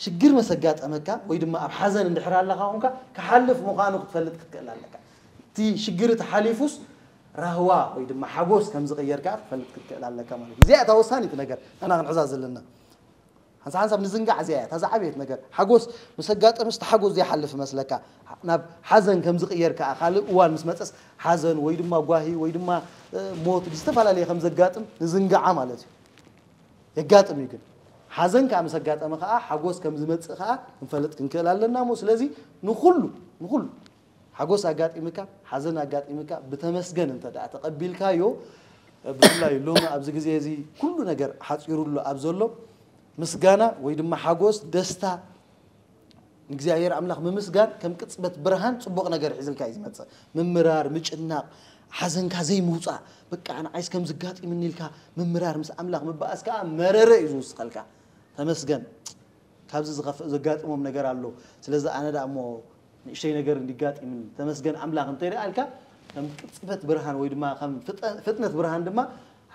ሽግር መስ ኣጋጠመካ ወይ ድማ ኣብ ሓዘን እንድሕር ኣለኻ ኾንካ ክሓልፍ ምዃኑ ክትፈልጥ ክትክእል ኣለካ። እቲ ሽግር እቲ ሓሊፉስ ራህዋ ወይ ድማ ሓጎስ ከም ዝቕየር ከኣ ክትፈልጥ ክትክእል ኣለካ ማለት እዩ። እዚኣ እታ ወሳኒት ነገር ንሕና ክንሕዛ ዘለና። ሓንሳብ ሓንሳብ ንዝንጋዕ እዚኣ እያ፣ እታ ዝዓበየት ነገር። ሓጎስ ምስ ኣጋጠምስ እቲ ሓጎስ ዘይሓልፍ መስለካ፣ ናብ ሓዘን ከም ዝቕየር ከኣ ካልእ እዋን ምስ መጸስ ሓዘን ወይ ድማ ጓሂ ወይ ድማ፣ እ፣ ሞት ዝተፈላለየ ከም ዘጋጥም ንዝንጋዓ ማለት እዩ። የጋጥም እዩ ግን። ሓዘን ከኣ ምስ ኣጋጠመ ከኣ ሓጎስ ከም ዝመጽእ ከኣ ክንፈልጥ ክንክእል ኣለና እሞ፣ ስለዚ ንኹሉ፣ ንኹሉ ሓጎስ ኣጋጢምካ፣ ሓዘን ኣጋጢምካ፣ ብተመስገን እንተ ደኣ ተቐቢልካዮ፣ ብፍላይ ሎሚ ኣብዚ ግዜ እዚ ኩሉ ነገር ሓጺሩሉ ኣብ ዘሎ፣ ምስጋና ወይ ድማ ሓጎስ፣ ደስታ፣ ንእግዚኣብሔር ኣምላኽ ምምስጋን ከም ቅጽበት ብርሃን ጽቡቕ ነገር ሒዝልካ እዩ ዝመጽእ። ምምራር፣ ምጭናቕ፣ ሓዘንካ ዘይምውጻእ፣ በቃ ንዓይስ ከም ዝጋጢምኒ ኢልካ ምምራር፣ ምስ ኣምላኽ ምባኣስ ከኣ መረረ እዩ ዝውስኸልካ። ተመስገን። ካብዚ ዝኸፍእ ዘጋጥሞም ነገር ኣሎ። ስለዚ ኣነ ደኣ እሞ ንእሽተይ ነገር እንዲጋጢምኒ ተመስገን ኣምላኽ እንተይደኣ ኢልካ፣ ከም ቅጽበት ብርሃን ወይ ድማ ከም ፍጠ-፣ ፍጥነት ብርሃን ድማ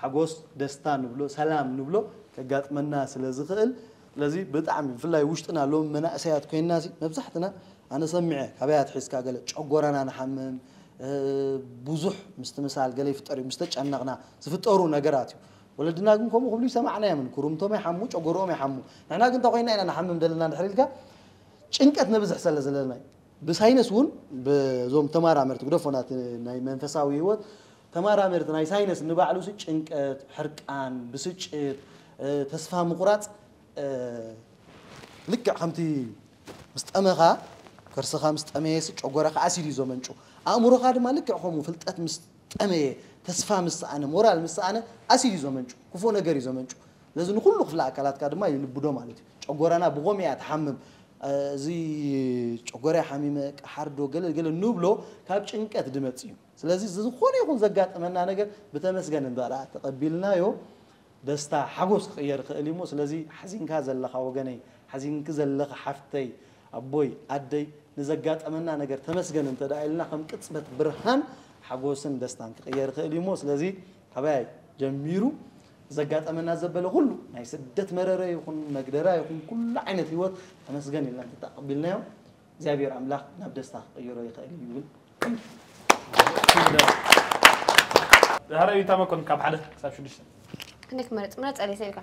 ሓጎስ፣ ደስታ ንብሎ፣ ሰላም ንብሎ ከጋጥመና ስለ ዝኽእል፣ ስለዚ ብጣዕሚ ብፍላይ ውሽጥና ሎም መናእሰያት ኮይንና ሲ መብዛሕትና ኣነ ሰሚዐ ካበይ ኣትሒዝካ ገለ ጨጎራና ንሓምም፣ እ፣ ብዙሕ ምስትምሳል ገለ ይፍጠር እዩ፣ ምስ ተጨነቕና ዝፍጠሩ ነገራት እዩ። ወለድና ግን ከምኡ ክብሉ ይሰማዕና እዮም። ኩርምቶም ይሓሙ፣ ጨጎርኦም ይሓሙ። ንሕና ግን እንታይ ኮይና ኢና ንሓምም ዘለና እንድሕር ኢልካ፣ ጭንቀት ነብዝሕ ስለ ዘለና እዩ። ብሳይንስ እውን፣ በዞም ተመራመርቲ፣ ግደፎ ናቲ ናይ መንፈሳዊ ህይወት፣ ተመራመርቲ ናይ ሳይንስ ንባዕሉ ሲ ጭንቀት፣ ሕርቃን፣ ብስጭት፣ እ፣ ተስፋ ምቑራጽ፣ እ፣ ልክዕ ከምቲ ምስ ጠመኻ፣ ከርስኻ ምስ ጠመየ ሲ ጨጎራኻ ኣሲድ እዩ ዘመንጩ። ኣእምሮኻ ድማ ልክዕ ከምኡ ፍልጠት ምስ ጠመየ፣ ተስፋ ምስ ሰኣነ፣ ሞራል ምስ ሰኣነ ኣሲድ እዩ ዘመንጩ። ክፉእ ነገር እዩ ዘመንጩ። ስለዚ ንኹሉ ክፍለ ኣካላትካ ድማ ይልብዶ ማለት እዩ። ጨጎራና ብኸምኡ እያ ትሓምም። እ፣ እዚ ጨጎራይ ሓሚመ፣ ቀሓር ዶ፣ ገለ ገለ ንብሎ ካብ ጭንቀት ድመጽእ እዩ። ስለዚ ዝኾነ ይኹን ዘጋጠመና ነገር ብተመስገን እንዳ ተቐቢልናዮ፣ ደስታ ሓጎስ ክቕየር ይኽእል እዩ እሞ፣ ስለዚ ሓዚንካ ዘለኻ ወገነይ፣ ሓዚንኪ ዘለኺ ሓፍተይ፣ ኣቦይ፣ ኣደይ፣ ንዘጋጠመና ነገር ተመስገን እንተ ደኣ ኢልና፣ ከም ቅጽበት ብርሃን ሓጎስን ደስታን ክቕየር ይኽእል እዩ እሞ፣ ስለዚ ካበይ ጀሚሩ ዘጋጠመና ዘበለ ኩሉ፣ ናይ ስደት መረረ ይኹን፣ መግደራ ይኹን፣ ኩሉ ዓይነት ህይወት ተመስገን ኢልና እንተተቐቢልናዮ፣ እግዚኣብሔር ኣምላኽ ናብ ደስታ ክቕይሮ ይኽእል እዩ ይብል። ድሕሪ እታ መኮን ካብ ሓደ ክሳብ ሽዱሽተ። ክንደይ ክመርጽ? ምረጽ፣ ኣሌክስ፣ ኢልካ።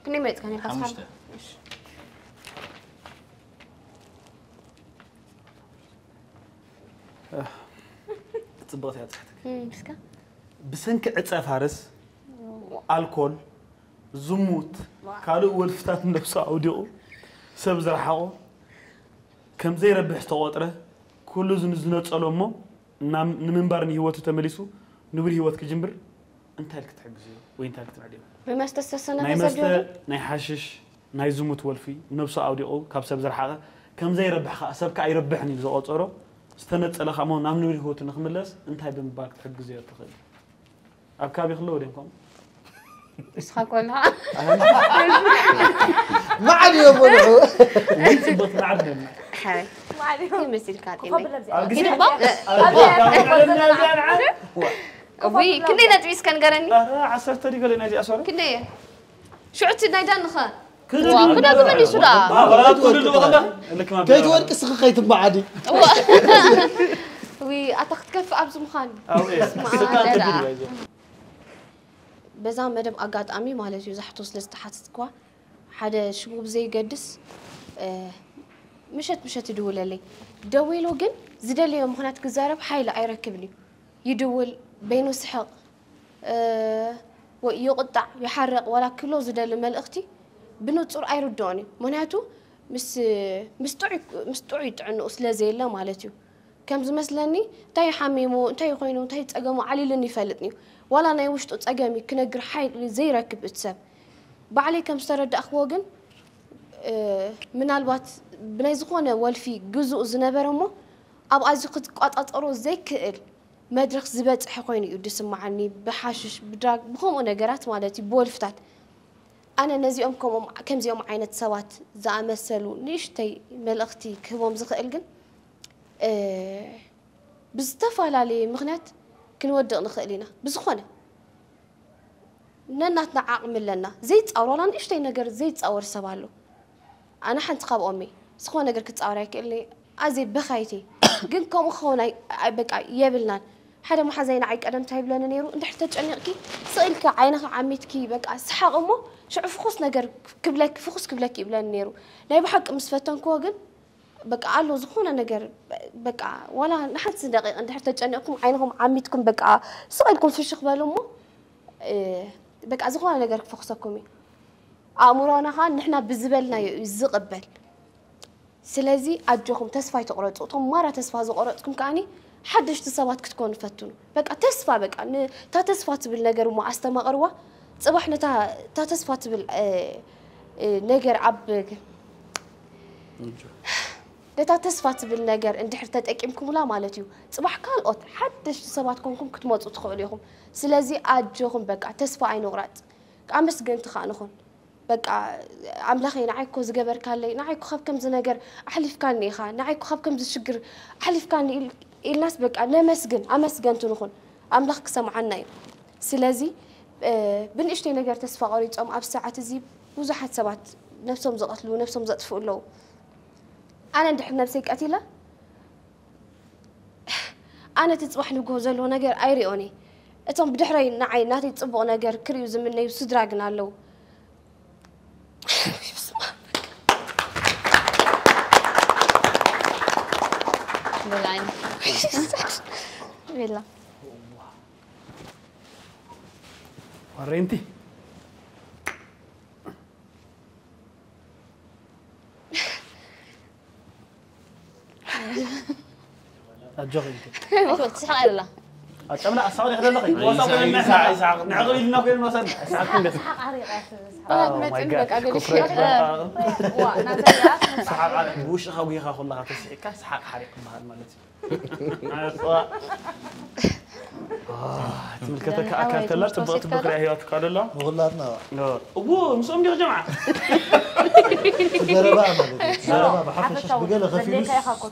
ክንደይ መሪጽካ ነርካ? ሓሙሽተ። እሺ። ጽብቕቲ እያ ትሕትክ። እም፣ እስከ። ብሰንኪ ዕጸ ፋርስ፣ ኣልኮል፣ ዝሙት፣ ካልእ ወልፍታት ነብሱ ኣውዲቑ ሰብ ዝረሓቖ፣ ከም ዘይረብሕ ዝተቖጥረ፣ ኩሉ ዝን-፣ ዝነጸሎ እሞ፣ ናብ፣ ንምንባር ንህይወቱ ተመሊሱ ንቡር ህይወት ክጅምር እንታይ ኢልክ ትሕግዝዮ ወይ እንታይ ኢልክ ትምዕድዮ? ብመስተ ዝተሰነፈ ናይ ሰብ መስተ፣ ጆርጆ? ናይ ሓሽሽ፣ ናይ ዝሙት ወልፊ፣ ነብሱ ኣውዲቑ ካብ ሰብ ዝረሓቐ፣ ከም ዘይረብሕ ከኣ ሰብ ከኣ ኣይረብሕን ኢሉ ዝቖጸሮ፣ ዝተነጸለ ከኣ እሞ ናብ ንቡር ህይወቱ ንኽምለስ እንታይ ብምባል ክትሕግዝዮ ትኽእል? ኣብ ከባቢ ክለዉ ድዮም ከምኡ? ንስኻ ኮንካ? መዓድ እዮም በልዑ። ግን ጽቡቕ መዓድ ነና። ሓይ። መዓድ እዮም። ይመስልካ ኮኾብ ጤነይ? ብለብዚኣ። ኣብ ግዜ ይድባ? ኣብ ግዜ ኣብ ግዜ እውይ፣ ክንደይ ነጥቢ እስከ ንገረኒ? ኣረ፣ ዓሰርተ ድዩ ገለ ናይዚኣ ሶሪ? ክንደይ እየ? ሽዑ እቲ ናይ ዳንኸ? ክደ ዋ፣ ክደ ተመሊሱ ደኣ። ባባ፣ ትውልድ ወኸለ? ልክ ማብያ። ከይትወድቂ ስኺ ከይትመዓዲ። ዋ። ውይ፣ ኣታ ክትከፍእ ኣብዚ ምዃን። ኣውየ። ስማ፣ ስጋ ኣደ ተድል ደኣ። ይዞ። በዛ መደብ ኣጋጣሚ ማለት እዩ፣ እዛ ሕቶ ስለ ዝተሓተትክዋ፣ ሓደ ሽሙ ብዘይገድስ፣ እ፣ ምሸት ምሸት ይድውለለይ። ደዊሉ ግን ዝደለዮ ምኽንያት ክዛረብ ሓይሊ ኣይረክብን እዩ። ይድውል፣ በይኑ ስሕቕ፣ እ፣ ወይ ይቕጣዕ፣ ይሓርቕ፣ ዋላ ክህሎ ዝደሊ መልእኽቲ ብንጹር ኣይርድኦን እዩ። ምኽንያቱ ምስ፣ ምስ ጥዑይ፣ ምስ ጥዑይ ጥዕንኡ ስለ ዘየለ ማለት እዩ። ከም ዝመስለኒ፣ እንታይ ሓሚሙ፣ እንታይ ኮይኑ፣ እንታይ ጸገሙ ዓሊሉኒ ይፈልጥን እዩ። ዋላ ናይ ውሽጡ ጸገም እዩ ክነግር ሓይሊ ዘይረክብ እቲ ሰብ። ባዕለይ ከም ዝተረዳእክዎ ግን፣ እ፣ ምናልባት ብናይ ዝኾነ ወልፊ ግዝኡ ዝነበረ እሞ፣ ኣብ ኣዝዩ ክትቋጻጸሮ ዘይክእል መድረኽ ዝበጽሐ ኮይኑ እዩ ዝስምዓኒ፣ ብሓሽሽ፣ ብድራግ፣ ብኸምኡ ነገራት ማለት እዩ፣ ብወልፍታት። ኣነ ነዚኦም ከምኦም፣ ከምዚኦም ዓይነት ሰባት ዝኣመሰሉ ንእሽተይ መልእኽቲ ክህቦም ዝኽእል ግን፣ እ፣ ብዝተፈላለየ ምኽንያት ክንወድቕ ንኽእል ኢና። ብዝኾነ ነናትና ዓቕሚ ኣለና። ዘይጻወር ዋላ ንእሽተይ ነገር ዘይጻወር ሰብ ኣሎ። ኣነ ሓንቲ ካብኦም እየ። ዝኾነ ነገር ክጻወር ኣይክእልን እየ። ኣዝየ በኻይት እየ። ግን ከምኡ ክኸውን ኣይ- ኣይ- በቃ የብልናን። ሓደ መሓዛይ ንዓይ ቀደም እንታይ ይብለኒ ነይሩ፣ "እንድሕር ተጨኒቕኪ ስቕ ኢልኪ ዓይንኺ ዓሚትኪ በቃ ሰሓቕ እሞ ሽዑ ፍኹስ ነገር ክብለኪ ፍኹስ ክብለኪ" ይብለኒ ነይሩ። ናይ ብሓቂ ምስ ፈተንክዎ ግን በቃ ኣሎ ዝኾነ ነገር በቃ ዋላ ንሓንቲ ደቂቕ እንድሕር ተጨኒቕኩም ዓይንኹም ዓሚትኩም በቃ ስቕ ኢልኩም ፍሽኽ በሉ እሞ እ፣ በቃ ዝኾነ ነገር ክፈኽሰኩም እዩ። ኣእምሮና ኸዓ ንሕና ብዝበልናዮ እዩ ዝቕበል። ስለዚ ኣጆኹም ተስፋ ኣይትቑረፁ። እቶም ማራ ተስፋ ዝቖረፅኩም ከዓኒ ሓደሽቲ ሰባት ክትኮኑ ፈትኑ። በቃ ተስፋ በቃ ን- እታ ተስፋ ትብል ነገር እሞ ኣስተማቕርዋ። ፅባሕ ነታ እታ ተስፋ ትብል እ፣ እ፣ ነገር ኣብ ነታ ተስፋ ትብል ነገር እንድሕር ተጠቂምኩምላ ማለት እዩ ፅባሕ ካልኦት ሓደሽቲ ሰባት ኮንኩም ክትመፁ ትኽእሉ ኢኹም። ስለዚ ኣጆኹም በቃ ተስፋ ኣይንቑረፅ። ኣመስገንቲ ከዓ ንኹን። በቃ ኣምላኸይ ንዓይ እኮ ዝገበርካለይ፣ ንዓይ እኮ ካብ ከምዚ ነገር ኣሕሊፍካኒ ኢኻ፣ ንዓይ እኮ ካብ ከምዚ ሽግር ኣሕሊፍካኒ ኢል- ኢልናስ በቃ ነመስግን፣ ኣመስገንቲ ንኹን። ኣምላኽ ክሰምዓና እዩ። ስለዚ እ፣ ብንእሽተይ ነገር ተስፋ ቆሪጾም ኣብ ሰዓት እዚ ብዙሓት ሰባት ነብሶም ዝቐትሉ፣ ነብሶም ዘጥፍኡ ኣለዉ። ኣነ እንድሕር ነብሰይ ቀቲለ ኣነ እቲ ጽባሕ ንግሆ ዘለዎ ነገር ኣይሪኦን እየ። እቶም ብድሕረይ ንዓይ ናተይ ጽቡቕ ነገር ክርእዩ ዝምነዩ ስድራ ግን ኣለዉ። ብላይን ቤላ ዋሬንቲ ኣጆኺ እንት ትስሕቕ ኣይደላ ኣጨምላ ኣሳቕ ዲኽ ዘለኺ ወሳቕ ኮይና ንዕቕብ ኢልና ኮይና ንወሰድ ሰሓቕ ዓሪቓ እያ ትብል። Oh my God. ናተያ ሰሓቕ ዓሪቕ ብውሽጥኻ ጉሂኻ ኩላኻ ተስሒቕካ ሰሓቕ ሓሪቕ ክበሃል ማለት እዩ። ኣጽዋ ትምልከተካ ኣካል ተላ ጽብቕቲ ብክሪያ ህይወት እኳ ደሎ ንኹላትና እዎ ምስኦም ዲኹ ጀምዓ ዘረባ ማለት እዩ። ዘረባ ብሓፈሻ ብገለ ከፊሉስ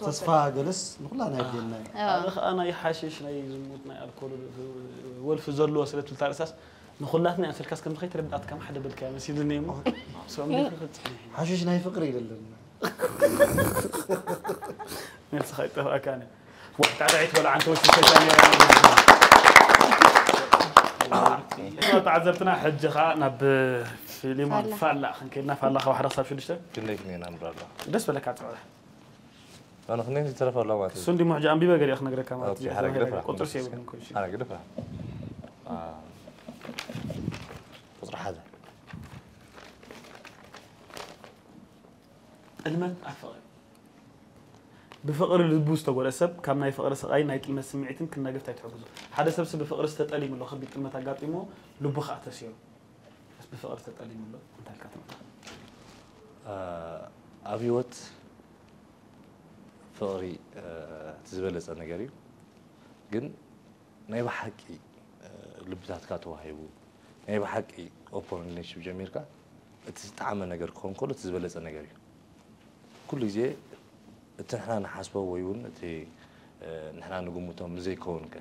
ተስፋ ገለስ ንኹላና የድልየና እዩ። ኣነ ከዓ ናይ ሓሽሽ ናይ ዝሙት ናይ ኣልኮል ወልፊ ዘለዎ ስለ ትብል ታርእሳስ ንኹላትና እያ ስልካስ ከም ዝኸይ ተረዳእት ከም ሓደ በልካ መሲሉኒ እሞ ምስኦም ዲኹ ክጽ ሓሽሽ ናይ ፍቅሪ ይደለና ነብስኻ ይጠፍኣካ ነ ዋሕጣጣዒት በላ ዓንተ ወሽ ሰይጣን ተዓዘብትና ሕጂ ኸዓ ናብ ፊሊሞን ፋላ ክንከይድና ፋላ ካብ ሓደ ክሳብ ሽዱሽተ ክንደይ ክንየ ናምብር ኣሎ ደስ በለካ ፅዕረ ኣነ ክንደይ ዝተረፈ ኣሎ ማለት እዩ እሱ እንዲሞ ሕጂ ኣንቢበ ገሊኦ ክነግረካ ማለት ኦኬ፣ ሓደ ግደፋ። ቁፅር ሲየብልኩም ኮሽ ኣነ ግደፋ ቁፅሪ ሓደ ጥልመት ኣብ ፍቕሪ ብፍቕሪ ልቡ ዝተጎድኣ ሰብ ካብ ናይ ፍቕሪ ስቓይን ናይ ጥልመት ስምዒትን ክናገፍ እንታይ ትሕግዞ? ሓደ ሰብሲ ብፍቕሪ ዝተጠሊሙ ኣሎ፣ ከቢድ ጥልመት ኣጋጢምዎ ልቡ ኸኣ ተስዮ። ብፍቕሪ ተጠሊሙ ኣሎ እንታይ ኢልካ ትመጣ? ኣብ ህይወት ፍቕሪ እቲ ዝበለፀ ነገር እዩ ግን ናይ ብሓቂ ልብታትካ ተዋሂቡ ናይ ብሓቂ ኦፖን ሪሌሽንሽፕ ጀሚርካ እቲ ዝጠዓመ ነገር ክኸውን ከሎ እቲ ዝበለፀ ነገር እዩ ኩሉ ግዜ እቲ ንሕና ንሓስቦ ወይ እውን እቲ ንሕና ንግምቶ ምዘይከውን ከ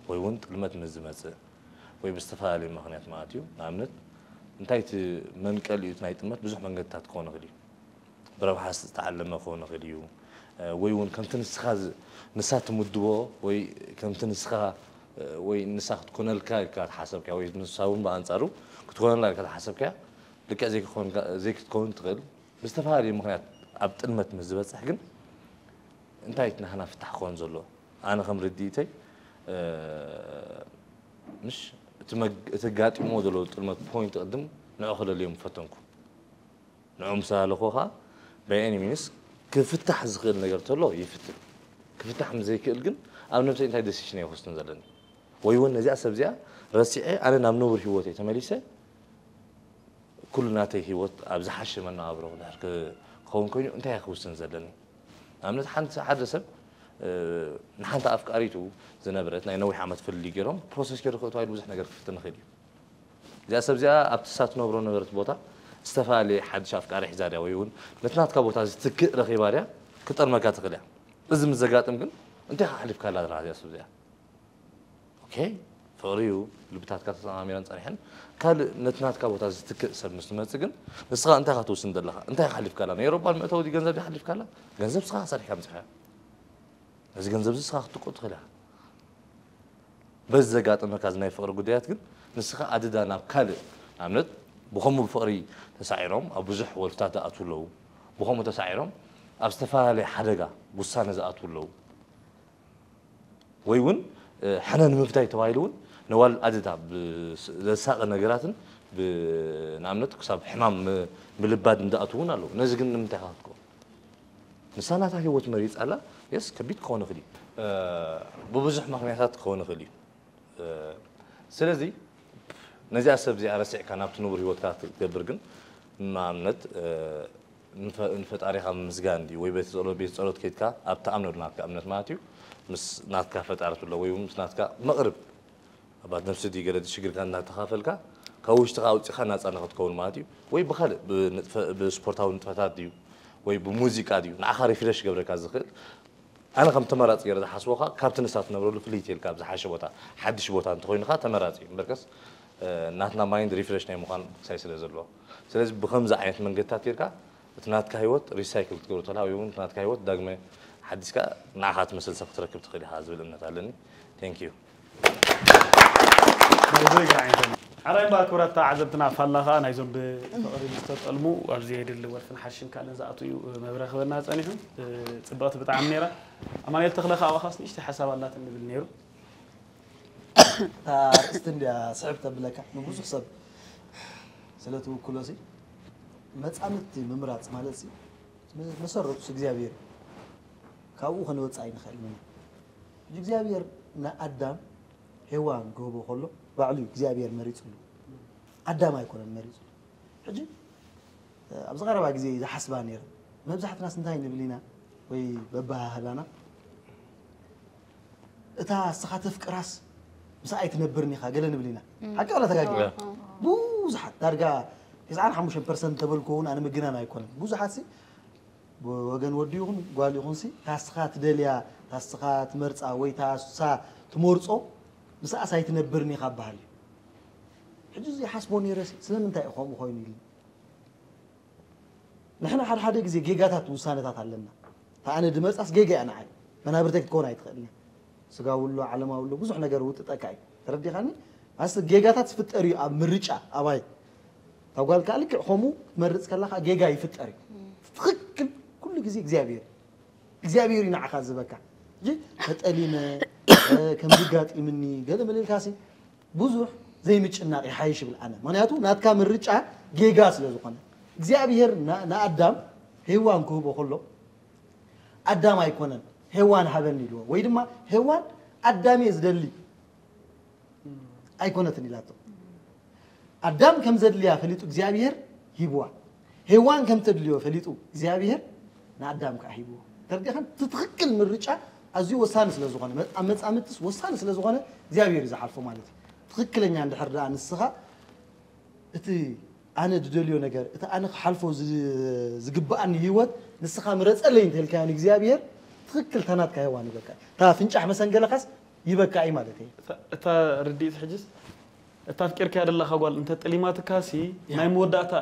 ወይ እውን ጥልመት ምስ ዝመፅእ ወይ ብዝተፈላለዩ ምክንያት ማለት እዩ ንኣብነት እንታይ እቲ መንቀል እዩ ናይ ጥልመት ብዙሕ መንገድታት ክኾን ይኽእል እዩ ብረብሓ ዝተዓለመ ክኾን ይኽእል እዩ ወይ እውን ከምቲ ንስኻ ንሳ ትምድቦ ወይ ከምቲ ንስኻ ወይ ንሳ ክትኮነልካ ኢልካ ተሓሰብካ ወይ ንሳ እውን ብኣንፃሩ ክትኮነላ ኢልካ ተሓሰብካ ልክዕ ዘይክትከውን ትኽእል ብዝተፈላለየ ምክንያት ኣብ ጥልመት ምስ ዝበፅሕ ግን እንታይ ናህና ፍታሕ ክኾን ዘሎ ኣነ ከም ርድኢተይ ምሽ እቲ ጋጢሞ ዘሎ ጥልመት ፖይንት ቅድም ንዑ ክደልዮም ፈተንኩ ንዑ ምስ ኣለኹ ከዓ በኤኒ ሚንስ ክፍታሕ ዝኽእል ነገር ተሎ ይፍትን ክፍታሕ ምዘይክእል ግን ኣብ ነብሰይ እንታይ ደሲሽን እየ ክወስን ዘለኒ ወይ እውን ነዚኣ ሰብ እዚኣ ረሲዐ ኣነ ናብ ንቡር ህይወተይ ተመሊሰ ኩሉ ናተይ ህይወት ኣብ ዝሓሸ መነባብሮ ክድሕር ክኸውን ኮይኑ እንታይ እየ ክውስን ዘለኒ ንኣብነት ሓንቲ ሓደ ሰብ ንሓንቲ ኣፍቃሪቱ ዝነበረት ናይ ነዊሕ ዓመት ፍልልይ ገይሮም ፕሮሰስ ገይሩ ክእትዋ ኢሉ ብዙሕ ነገር ክፍትን ይኽእል እዩ እዚኣ ሰብ እዚኣ ኣብቲ እሳ ትነብሮ ነበረት ቦታ ዝተፈላለየ ሓድሽ ኣፍቃሪ ሒዛ ድያ ወይ እውን ነቲ ናትካ ቦታ ዝትክእ ረኺባ ድያ ክጠልመካ ትኽእል እያ እዚ ምስ ዘጋጥም ግን እንታይ ሓሊፍካላ ዘለኻ እዚኣ ሰብ እዚኣ? ኦኬ፣ ፍቕሪ እዩ፣ ልብታትካ ተሰማሚረን ጸኒሐን። ካልእ ነቲ ናትካ ቦታ ዝትክእ ሰብ ምስ ትመጽእ ግን ንስኻ እንታይ ኢኻ ትውስን ዘለኻ? እንታይ ሓሊፍካላ? ናይ ኤውሮጳ መእተዊ ገንዘብ ሓሊፍካላ? ገንዘብ ስኻ ሰሪሕካ ምጽኻ። ነዚ ገንዘብ እዚ ስኻ ክትጥቁ ትኽእል ኢኻ። በዚ ዘጋጠመካ እዚ ናይ ፍቕሪ ጉዳያት ግን ንስኻ ኣድዳ ናብ ካልእ፣ ንኣብነት ብኸምኡ ብፍቕሪ ተሳዒሮም ኣብ ብዙሕ ወልፍታት ዝኣትዉ ኣለዉ። ብኸምኡ ተሳዒሮም ኣብ ዝተፈላለየ ሓደጋ ውሳነ ዝኣትዉ ኣለዉ። ወይ እውን ሕነ ንምፍታይ ተባሂሉ እውን ነዋል ኣድዳ ዘሳቐ ነገራትን ንኣብነት ክሳብ ሕማም ምልባድ እንዳኣትዉ እውን ኣለዉ። ነዚ ግን ንምንታይ ክትኮ ንሳ ናታ ህይወት መሪፃ ኣላ። የስ ከቢድ ክኸውን ይኽእል እዩ። ብብዙሕ ምክንያታት ክኸውን ይኽእል እዩ። ስለዚ ነዚኣ ሰብ እዚኣ ረሲዕካ ናብቲ ንቡር ህይወትካ ክትገብር ግን ንኣብነት ንፈጣሪኻ ምምስጋን ድዩ ወይ ቤት ጸሎት ቤት ጸሎት ከይድካ ኣብ ትኣምነሉ ናትካ እምነት ማለት እዩ ምስ ናትካ ፈጣሪ ትብሎ ወይ ምስ ናትካ መቕርብ ኣባት ነፍሲ ድዩ ገለ ሽግርካ እናተኻፈልካ ካብ ውሽጥኻ ኣውፂኻ ናፃ ንኽትከውን ማለት እዩ። ወይ ብኻልእ ብስፖርታዊ ንጥፈታት ድዩ ወይ ብሙዚቃ ድዩ ንዓኻ ሪፍረሽ ገብረካ ዝኽእል ኣነ ከም ተመራፂ ገይረ ዝሓስቦ ከዓ ካብቲ ንሳ ትነብረሉ ፍልይቲ ኢልካ ኣብ ዝሓሸ ቦታ ሓድሽ ቦታ እንተኮይኑካ ተመራፂ እዩ። እምበርከስ ናትና ማይንድ ሪፍሬሽ ናይ ምዃን ክሳይ ስለ ዘለዎ ስለዚ ብከምዚ ዓይነት መንገድታት ጌርካ እቲ ናትካ ህይወት ሪሳይክል ክትገብሮ ተላ ወይ እውን ናትካ ህይወት ዳግመ ሓዲስካ ንዓኻ ትመስል ሰብ ክትረክብ ትኽእል ኢኻ ዝብል እምነት ኣለኒ። Thank you። ሓራይ እምበኣር ክቡራት ተዓዘብትና ፋላ ከዓ ናይዞም ብፍቕሪ ዝተጠልሙ ኣብዚ የድሊ ወልፍን ሓሽን ካልእን ዝኣትው እዩ መብርሂ ክበና ፀኒሑ። ፅብቕቲ ብጣዕሚ ነይራ። ኣማኑኤል ተኽለ ከዓ ኣባኻስ ንእሽተይ ሓሳብ ኣላትኒ ዝብል ነይሩ። እታ ኣርእስቲ እንድያ ስሕብ ተብለካ ንብዙሕ ሰብ ስለ ትውክሎ ሲ መፃምድቲ ምምራፅ ማለት ሲ መሰረቱ እግዚኣብሔር እዩ። ካብኡ ክንወፅእ ኣይንኽእልን ኢና። እግዚኣብሔር ንኣዳም ሄዋን ክህቦ ከሎ ባዕሉ እዩ እግዚኣብሔር መሪፅሉ። ኣዳም ኣይኮነን መሪፅሉ። ሕጂ ኣብዚ ቀረባ ግዜ ዝሓስባ ነይረ። መብዛሕትናስ እንታይ ንብል ኢና ወይ በባህላና እታ እስኻ ተፍቅራስ ምስ ኣይትነብርን ኢኻ ገለ ንብል ኢና። ሓቂ ወላ ተጋጊ? ብዙሓት ዳርጋ ተስዓን ሓሙሽተን ፐርሰንት ተበልኩ እውን ኣነ ምግናን ኣይኮነን። ብዙሓት ሲ ወገን ወዲ ይኹን ጓል ይኹን ሲ ታስኻ ትደልያ ታስኻ ትመርፃ ወይ ታሳ ትመርፆ ምስኣስ ኣይትነብርን ኢኻ በሃል እዩ። ሕጂ እዚ ሓስቦ ነይረ ሲ ስለምንታይ እዩ ከምኡ ኮይኑ ኢሉ ንሕና ሓደ ሓደ ግዜ ጌጋታት ውሳነታት ኣለና። እታ ኣነ ድመርፃስ ጌጋ እያ ንዓይ መናብርተይ ክትከውን ኣይትኽእልን እያ። ስጋዊ ኣሎ ዓለማዊ ኣሎ ብዙሕ ነገር ውጥጠካ እዩ። ተረዲኻኒ? ኣስ ጌጋታት ዝፍጠር እዩ ኣብ ምርጫ ኣባይ እታ ጓል ከዓ ልክዕ ከምኡ ክትመርፅ ከላ ከዓ ጌጋ ይፍጠር እዩ። ትኽክል ኩሉ ግዜ እግዚኣብሔር እግዚኣብሔር እዩ ንዓኻ ዝበካ እ ተጠሊመ ከምዚ ጋጢምኒ ገለ መለ ኢልካሲ ብዙሕ ዘይምጭናቕ ይሓይሽ ይብል ኣነ። ምክንያቱ ናትካ ምርጫ ጌጋ ስለ ዝኾነ እግዚኣብሔር ንኣዳም ሄዋን ክህቦ ከሎ ኣዳም ኣይኮነን ሄዋን ሃበኒ ኢልዎ ወይ ድማ ሄዋን ኣዳም እየ ዝደሊ ኣይኮነትን ኢላቶ። ኣዳም ከም ዘድልያ ፈሊጡ እግዚኣብሔር ሂብዋ። ሄዋን ከም ተድልዮ ፈሊጡ እግዚኣብሔር ንኣዳም ከዓ ሂብዎ። ተርዲኻን እቲ ትኽክል ምርጫ ኣዝዩ ወሳኒ ስለ ዝኾነ ኣብ መፃምድትስ ወሳኒ ስለ ዝኾነ እግዚኣብሔር እዩ ዝሓልፎ ማለት እዩ። ትኽክለኛ እንድሕር ደኣ ንስኻ እቲ ኣነ ዝደልዮ ነገር እቲ ኣነ ክሓልፎ ዝግብኣኒ ህይወት ንስኻ ምረፀለይ እንተልካዮ ንእግዚኣብሔር ትኽክል እታ ናትካ ሄዋን ይበካ እታ ፍንጫሕ መሰንገለኻስ ይበካ እዩ ማለት እዩ። እታ ርድኢት ሕጅስ እታ ኣፍቂርካያ ዘለኻ ጓል እንተ ጠሊማትካ ሲ ናይ መወዳእታ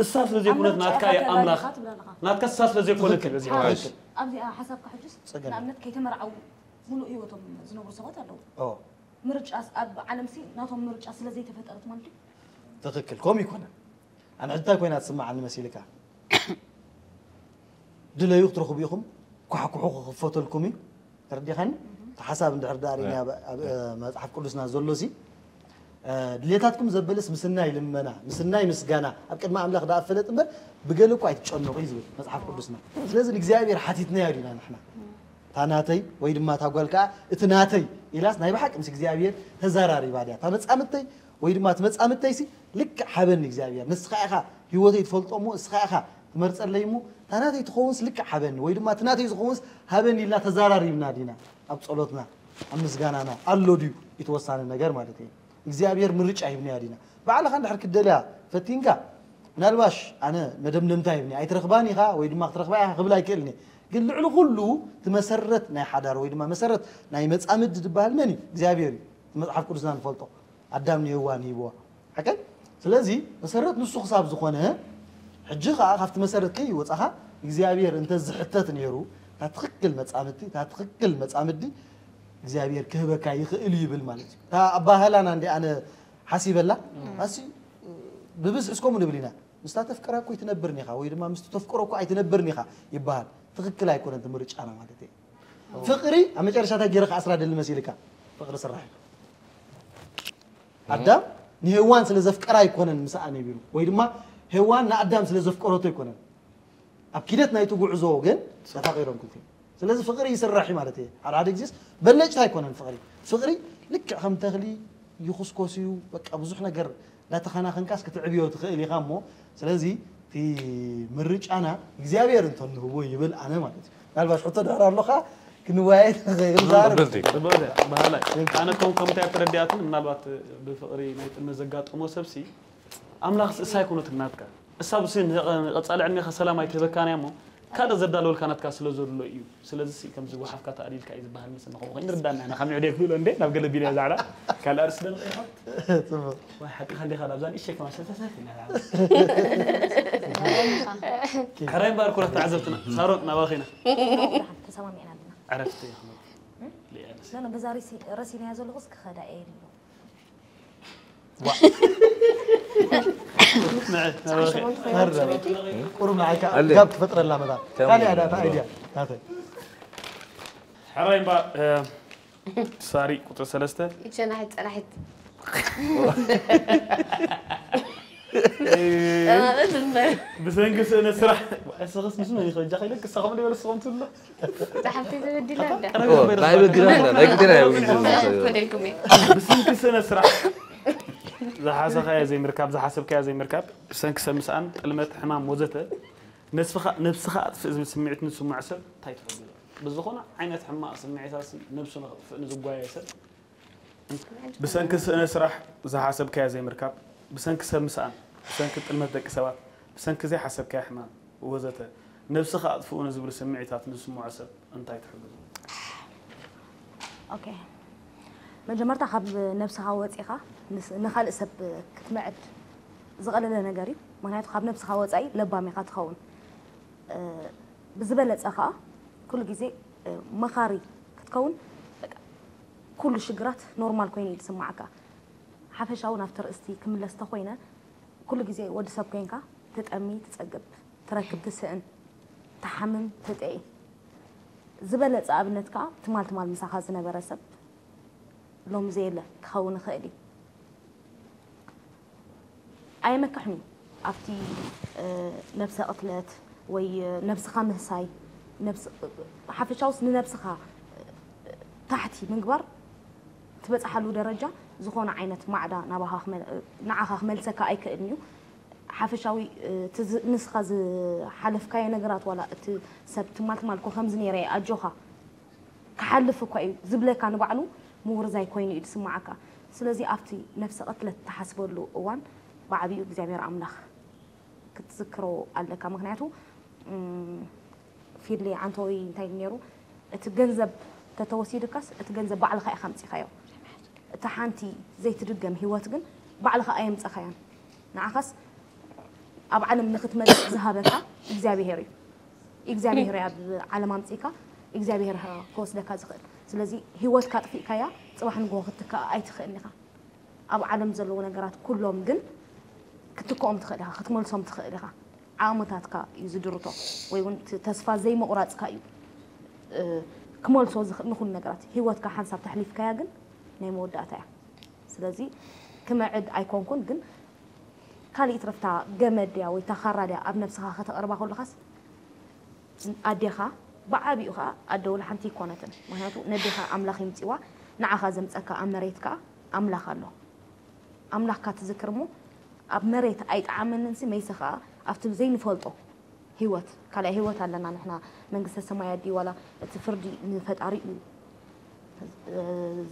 እሳ ስለ ዘይኮነት ናትካ እያ ኣምላኽ ናትካ እሳ ስለ ዘይኮነት እዩ በዚሕዋ። ኣብዚኣ ሓሳብካ ሕጅስ ንኣብነት ከይተመርዓዉ ሙሉእ ህይወቶም ዝነብሩ ሰባት ኣለዉ። ምርጫስ ኣብ ዓለም ሲ ናቶም ምርጫ ስለ ዘይተፈጠረት ማለት እዩ። ትኽክል ከምኡ ይኮነ። ኣነ ሕጂ እንታይ ኮይና ትስምዓኒ መሲልካ? ድለዩ ክትረኽቡ ኢኹም፣ ኳሕኩሑ ክኽፈተልኩም እዩ። ተረዲኻኒ? እቲ ሓሳብ እንድሕር ደኣ ርኢና ኣብ መጽሓፍ ቅዱስና ዘሎ ሲ ድሌታትኩም ዘበለስ ምስናይ ልመና፣ ምስናይ ምስጋና ኣብ ቅድሚ ኣምላኽ ደኣ ፈለጥ እምበር ብገለ እኳ ኣይትጨነቑ እዩ ዝብል መጽሓፍ ቅዱስና። ስለዚ ንእግዚኣብሔር ሓቲትናዮ ዲና ንሕና? እታ ናተይ ወይ ድማ እታ ጓል ከኣ እቲ ናተይ ኢላስ ናይ ብሓቂ ምስ እግዚኣብሔር ተዘራሪባ ድያ? እታ መጻምድተይ ወይ ድማ እቲ መጻምድተይሲ ልክዕ ሃበኒ እግዚኣብሔር፣ ንስኻ ኢኻ ህይወተይ ትፈልጦ እሞ እስኻ ኢኻ ትመርጸለይ እሞ እታ ናተይ ትኸውንስ ልክዕ ሃበኒ ወይ ድማ እቲ ናተይ ዝኸውንስ ሃበኒ ኢልና ተዘራሪብና ዲና ኣብ ጸሎትና ኣብ ምስጋናና ኣሎ ድዩ እቲ ወሳኒ ነገር ማለት እዩ። እግዚኣብሔር ምርጫ ሂብናዮ ዲና? ባዕልኻ እንድሕር ክትደልያ ፈቲንካ ምናልባሽ ኣነ መደምደምታ ሂብኒ ኣይትረኽባን ኢኻ ወይ ድማ ክትረኽባ ኢኻ ክብል ኣይክእልን እየ። ግን ልዕሊ ኩሉ እቲ መሰረት ናይ ሓዳር ወይ ድማ መሰረት ናይ መጻምዲ ዝበሃል መን እዩ? እግዚኣብሔር እዩ። እቲ መጽሓፍ ቅዱስና ንፈልጦ ኣዳም ንሄዋን ሂብዋ ሓቀን። ስለዚ መሰረት ንሱ ክሳብ ዝኾነ ሕጂ ከዓ ካብቲ መሰረት ከይወፃኻ እግዚኣብሔር እንተ ዝሕተት ነይሩ እታ ትኽክል መጻምድቲ እታ ትኽክል መጻምዲ እግዚኣብሔር ክህበካ ይኽእል እዩ ይብል ማለት እዩ። እታ ኣባህላና እንዲ ኣነ ሓሲበላ ኣሲ ብብዝሒ እስከሙ ንብል ኢና። ምስታ ተፍቅራ እኮ ኣይትነብርን ኢኻ ወይ ድማ ምስቲ ተፍቅሮ እኮ ኣይትነብርን ኢኻ ይበሃል። ትኽክል ኣይኮነን እቲ ምርጫና ማለት እዩ። ፍቕሪ ኣብ መጨረሻ እንታይ ገይረ ክኣስራ ደሊ መሲልካ? ፍቕሪ ስራሕ እዩ። ኣዳም ንሄዋን ስለ ዘፍቀራ ኣይኮነን ምስኣ ነቢሩ ወይ ድማ ሄዋን ንኣዳም ስለ ዘፍቀረቶ ኣይኮነን። ኣብ ኪደት ናይቲ ጉዕዞ ግን ተፋቒሮም ክልቲኦም። ስለዚ ፍቕሪ ይስራሕ እዩ ማለት እዩ። ሓደ ሓደ ግዜስ በለጭታ ኣይኮነን ፍቕሪ። ፍቕሪ ልክዕ ከም ተኽሊ ይኹስኮስ እዩ። በቃ ብዙሕ ነገር እንዳተኸናኸንካስ ክትዕብዮ ትኽእል ኢኻ እሞ ስለዚ እቲ ምርጫና እግዚኣብሔር እንተንህቦ ይብል ኣነ ማለት እዩ። ምናልባት ሕቶ ድሕር ኣሎኻ ክንወያየ ንኽእል ዛረብ። ጽቡቕ፣ በሃላይ። ኣነ ከም ከምታይ ተረዲኣትን ምናልባት ብፍቕሪ ናይ ጥልመት ዘጋጠሞ ሰብሲ ኣምላኽ እሳ ኣይኮነትን ናትካ እሳ ብስ ቀጻሊ ዕድሜኻ ሰላም ኣይትህበካን እያ እሞ ካልእ ዘዳለወልካ ናትካ ስለ ዘሎ እዩ። ስለዚ ሲ ከምዚ ወሓፍካ ተኣሊልካ እዩ ዝበሃል ምስ ንኸው ኮይኑ ርዳና ኢና ካብ ንዕዴ ክብሎ እንዴ ናብ ገለ ቢልያ ዛዕላ ካልእ ኣርእስቲ ደንቀ ይኸው ጽቡቕ። ወይ ሓቂ ከሊኻ ላብዛ ንእሸ ከማ ሰተሰት ኢና ዛዕላ ሕራይ እምበኣር ኩረት ተዓዘብትና ሳሮን ናባኺ ኢና ተሰማሚዕና ኣለና ዕረፍቲ ይኽመት ኖ በዛ ረሲናያ ዘለኹስ ክኸዳ እየ ኢሉ ቁሩብ ንዓይካ ጋብ ትፈጥረላ መታ ካልእ ዳታ ኣይድያ ናተ ሕራይ እምበኣር ሳሪ ቁፅሪ ሰለስተ ሸናሒት ፀናሒት ብሰንኪ ስእነ ስራሕ እስኽስ ምስ መን ይኸጃ ከይለ ክሳኹም ድበለ ስኹም ትብሎ ዝሓፍተይ ተበዲላ እንዳ ናይ በግና ናይ ግዴና ፈደልኩም እየ ብስንኪ ስእነ ስራሕ ዝሓሰኻዮ ዘይምርካብ ዝሓሰብካዮ ዘይምርካብ ብሰንኪ ሰብ ምስኣን ጥልመት ሕማም ወዘተ ነብስኻ ኣጥፍእ ዝብል ስምዒት ንስምዖ ሰብ እንታይ ትፈልጉ ብዝኾነ ዓይነት ሕማቕ ስምዒታት ነብሱ ንኽጥፍእ ንዝጓየ ሰብ ብሰንኪ ስእነ ስራሕ ዝሓሰብካዮ ዘይምርካብ ብሰንኪ ሰብ ምስኣን ብሰንኪ ጥልመት ደቂ ሰባት ብሰንኪ ዘይሓሰብካዮ ሕማም ወዘተ ነብስኻ ኣጥፍኡ ንዝብሉ ስምዒታት ንዝስምዖ ሰብ እንታይ ትሕግዞ? ኦኬ መጀመርታ ካብ ነብስኻ ወፂኻ ንኻልእ ሰብ ክትምዕድ ዝቐለለ ነገር እዩ። ምክንያቱ ካብ ነብስኻ ወፃኢ ለባም ኢኻ ትኸውን። ብዝበለፀ ከዓ ኩሉ ግዜ መኻሪ ክትከውን ኩሉ ሽግራት ኖርማል ኮይኑ እዩ ዝስማዓካ። ሓፈሻዊ ናብቲ ርእስቲ ክምለስ ተኮይነ ኩሉ ግዜ ወዲ ሰብ ኮይንካ ትጠሚ ትፀግብ ትረክብ ትስእን ትሓምም ትጥዒ ዝበለፀ ኣብነት ከዓ ትማል ትማል ምሳኻ ዝነበረ ሰብ ሎም ዘየለ ክኸውን ይኽእል እዩ ኣየመክሕን እዩ ኣብቲ ነብሰ ቅትለት ወይ ነብስኻ ምህሳይ ሓፈሻውስ ንነብስኻ ታሕቲ ምግባር ትበፅሓሉ ደረጃ ዝኾነ ዓይነት ማዕዳ ናባኻ ንዓኻ ክመልሰካ ኣይክእልን እዩ ሓፈሻዊ ንስኻ ዝሓለፍካዮ ነገራት ዋላ እቲ ሰብ ትማል ትማል ኮ ከምዚ ነይረ ኣጆኻ ክሓልፍ እኳ እዩ ዝብለካ ንባዕሉ ምውርዛይ ኮይኑ እዩ ዝስማዓካ ስለዚ ኣብቲ ነብሰ ቅትለት ትሓስበሉ እዋን ብዓብዩ እግዚኣብሔር ኣምላኽ ክትዝክሮ ኣለካ ምክንያቱ ፊድሊ ዓንተወይ እንታይ ነይሩ እቲ ገንዘብ ተተወሲድካስ እቲ ገንዘብ ባዕልኻ ኢኻ ኣምፂኻዮ እታ ሓንቲ ዘይትድገም ህይወት ግን ባዕልኻ ኣየምፀኻያን ንዓኻስ ኣብ ዓለም ንክትመልእ ዝሃበካ እግዚኣብሄር እዩ እግዚኣብሄር ኣብ ዓለም ኣምፂካ እግዚኣብሄር ክወስደካ ዝኽእል ስለዚ ህይወትካ ጥፊእካያ ፅባሕ ንግሆ ክትትከኣ ኣይትኽእልን ኢኻ ኣብ ዓለም ዘለዉ ነገራት ኩሎም ግን ክትክኦም ትኽእል ኢኻ ክትመልሶም ትኽእል ኢኻ ዓቕምታትካ እዩ ዝድርቶ ወይ እውን ተስፋ ዘይምቑራፅካ እዩ ክመልሶ ዝኽእል ንኹሉ ነገራት ህይወትካ ሓንሳብ ተሕሊፍካያ ግን ናይ መወዳእታ እያ ስለዚ ክምዕድ ኣይኮንኩን ግን ካልእ ትረፍታ ገመድ ድያ ወይ ታኻራ ድያ ኣብ ነብስኻ ከተቕርባ ከለኻስ ኣዴኻ ብዓቢኡ ኸዓ ኣደ ወላ ሓንቲ ኣይኮነትን ምክንያቱ ነዴኻ ኣምላኽ ይምፂዋ ንዓኻ ዘምፀካ ኣብ መሬት ከዓ ኣምላኽ ኣሎ ኣምላኽካ ትዝክር እሞ ኣብ መሬት ኣይጠዓመንን ሲ መይሰ ኸዓ ኣብቲ ዘይንፈልጦ ህይወት ካልኣይ ህይወት ኣለና ንሕና መንግስተ ሰማይ ኣዲ ዋላ እቲ ፍርዲ ንፈጣሪ እዩ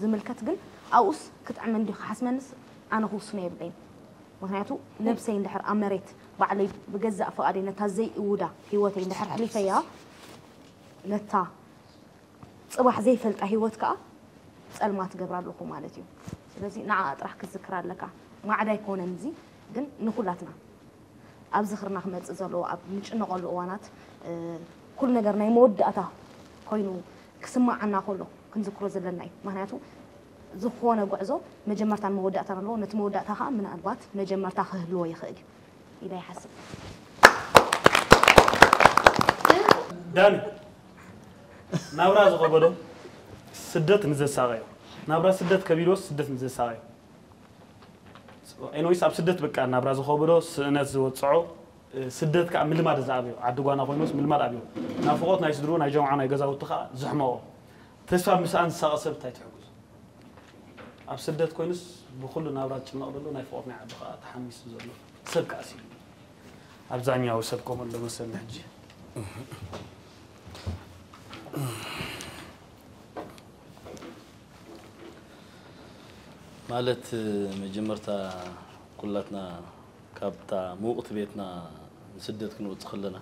ዝምልከት ግን ኣብኡስ ክጥዕመ እንዲ ክሓስመንስ ኣነ ክውስኖ የብለይን ምክንያቱ ነብሰይ እንድሕር ኣብ መሬት ባዕለይ ብገዛእ ፍቓደይ ነታ ዘይእውዳ ህይወተይ እንድሕር ሕሊፈያ ነታ ጽባሕ ዘይፈልጣ ህይወት ከኣ ጸልማት ትገብራ ኣለኹ ማለት እዩ። ስለዚ ንዓኣ ጥራሕ ክትዝክር ኣለካ። ማዕዳ ኣይኮነን እዚ፣ ግን ንኹላትና ኣብ ዝኽርና ክመጽእ ዘለዎ ኣብ ንጭነቐሉ እዋናት ኩሉ ነገር ናይ መወዳእታ ኮይኑ ክስማዓና ከሎ ክንዝክሮ ዘለና እዩ። ምክንያቱ ዝኾነ ጉዕዞ መጀመርታን መወዳእታን ኣለዎ። ነቲ መወዳእታ ከዓ ምናልባት መጀመርታ ክህልዎ ይኽእል እዩ ኢለ ይሓስብ። ዳኒ፣ ናብራ ዝኸበዶ ስደት ንዘሳቐዮ፣ ናብራ ስደት ከቢድዎ ስደት ንዘሳቐዮ፣ ኤንወይስ ኣብ ስደት በቃ ናብራ ዝኸበዶ ስእነት ዝወፅዖ፣ ስደት ከዓ ምልማድ ዝኣብዮ፣ ዓዲ ጓና ኮይኑስ ምልማድ ኣብዮ፣ ናፍቖት ናይ ስድርኡ ናይ ጀምዓ ናይ ገዛውቲ ከዓ ዝሕመቖ፣ ተስፋ ምስኣን ዝሳቐ ሰብ እንታይ ትሕግዙ? ኣብ ስደት ኮይኑስ ብኹሉ ናብራ ዝጭነቕ ዘሎ ናይ ፍቕሪ ናይ ዓዱ ከዓ ተሓሚሱ ዘሎ ሰብ ከዓ ሲሉ ኣብዛኛው ሰብ ከምኡ ኣሎ መሰለኒ ሕጂ። ማለት መጀመርታ ኩላትና ካብታ ምውቕቲ ቤትና ንስደት ክንወፅእ ከለና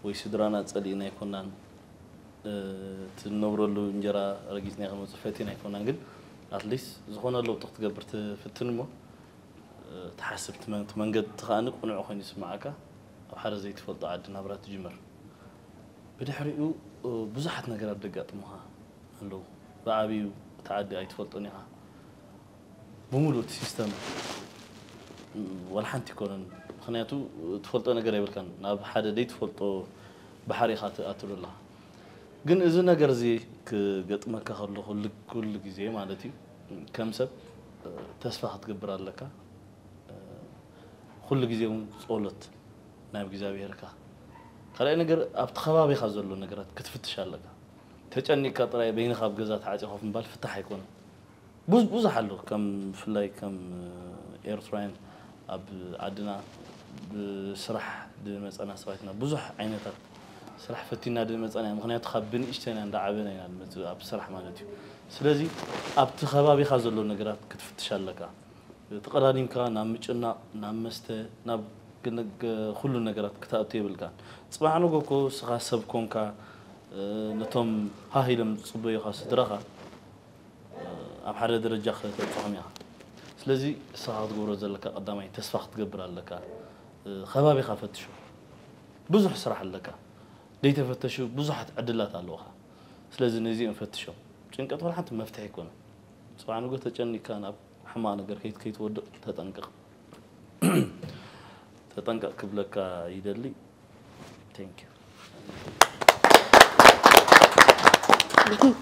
ወይ ስድራና ፀሊእና ኣይኮናን እቲ ንነብረሉ እንጀራ ረጊፅና ከመፅእ ፈቲና ኣይኮናን ግን ኣትሊስት ዝኾነ ለውጢ ክትገብር ትፍትን እሞ ትሓስብ እቲ መንገዲ ከኣ ቅኑዕ ኮይኑ ይስምዓካ ኣብ ሓደ ዘይትፈልጦ ዓዲ ናብራ ትጅምር ብድሕሪኡ ብዙሓት ነገራት ደጋጥሙኻ ኣለዉ ብዓብዩ እቲ ዓዲ ኣይትፈልጦን ኢኻ ብምሉእ እቲ ሲስተም ዋላ ሓንቲ ይኮነን ምክንያቱ ትፈልጦ ነገር የብልካን ናብ ሓደ ዘይትፈልጦ ባሕሪ ኢኻ ትኣትሉ ኣለኻ ግን እዚ ነገር እዚ ክገጥመካ ከሎ ኩሉ ኩሉ ግዜ ማለት እዩ ከም ሰብ ተስፋ ክትገብር ኣለካ ኩሉ ግዜ እውን ጸሎት ናብ እግዚኣብሔር እካ ካልኣይ ነገር ኣብቲ ከባቢኻ ዘሎ ነገራት ክትፍትሽ ኣለካ ተጨኒቅካ ጥራይ በይንኻ ኣብ ገዛ ተዓፂ ኮፍ ምባል ፍታሕ ኣይኮነ ብዙ ብዙሕ ኣሎ ከም ብፍላይ ከም ኤርትራውያን ኣብ ዓድና ብስራሕ ዝመፀና ሰባትና ብዙሕ ዓይነታት ስራሕ ፈቲና ዝመፀና ምክንያቱ ካብ ብንእሽተና እንዳዓበና ኢና ንመፅእ ኣብ ስራሕ ማለት እዩ ስለዚ ኣብቲ ከባቢኻ ዘሎ ነገራት ክትፍትሽ ኣለካ ተቐዳዲምካ ናብ ምጭናቕ ናብ መስተ ናብ ኩሉ ነገራት ክትኣቱ የብልካን ፅባሕ ንጎ እኮ ስኻ ሰብ ኮንካ ነቶም ሃህ ኢሎም ዝፅበዩኻ ስድራኻ ኣብ ሓደ ደረጃ ከተብፅሖም ኢኻ ስለዚ እስኻ ክትገብሮ ዘለካ ቀዳማይ ተስፋ ክትገብር ኣለካ ከባቢኻ ፈትሾ ብዙሕ ስራሕ ኣለካ ዘይተፈተሹ ብዙሓት ዕድላት ኣለውኻ ስለዚ ነዚኦም ፈትሾም ጭንቀት ወላ ሓንቲ መፍትሒ ኣይኮነን ፅባሕ ንጎ ተጨኒካ ናብ ሕማቕ ነገር ከይት ከይትወድቕ ተጠንቀቕ ተጠንቀቕ ክብለካ ይደሊ thank you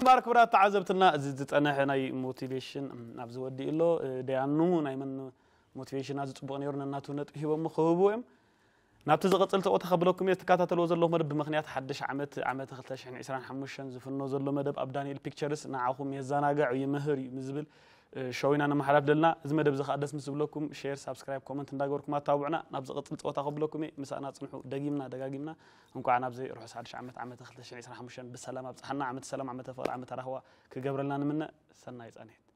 ማር ክብራት ተዓዘብትና እዚ ዝፀነሐ ናይ ሞቲቬሽን ኣብዚ ወዲኡ ኣሎ ደያኑ ናይ መን ሞቲቬሽን ኣዚ ፅቡቕ ነይሩ ነናቱ ነጥቢ ሂቦሞ ክህቡ እዮም ናብቲ ዝቕፅል ተቆታ ከብለኩም እየ ትከታተልዎ ዘለኹ መደብ ብምክንያት ሓድሽ ዓመት ዓመተ ክልተ ሽሕን ዕስራን ሓሙሽተን ዝፍኖ ዘሎ መደብ ኣብ ዳንኤል ፒክቸርስ ንዓኹም የዘናግዕ ይምህር እዩ ምስ ዝብል ሾው ኢና ነመሓላፍ ዘለና እዚ መደብ እዚ ከዓ ደስ ምስ ዝብለኩም ሼር ሳብስክራይብ ኮመንት እንዳገበርኩም ኣታብዑና ናብ ዝቕፅል ፀወታ ከብለኩም እየ ምሳና ፅንሑ ደጊምና ደጋጊምና እንኳዕ ናብዚ ርሑስ ሓድሽ ዓመት ዓመተ ክልተ ሽሕን ዕስራን ሓሙሽተን ብሰላም ኣብፅሓና ዓመት ሰላም ዓመተ ፍቕሪ ዓመተ ራህዋ ክገብረልና ንምነ ሰናይ ፃንሒት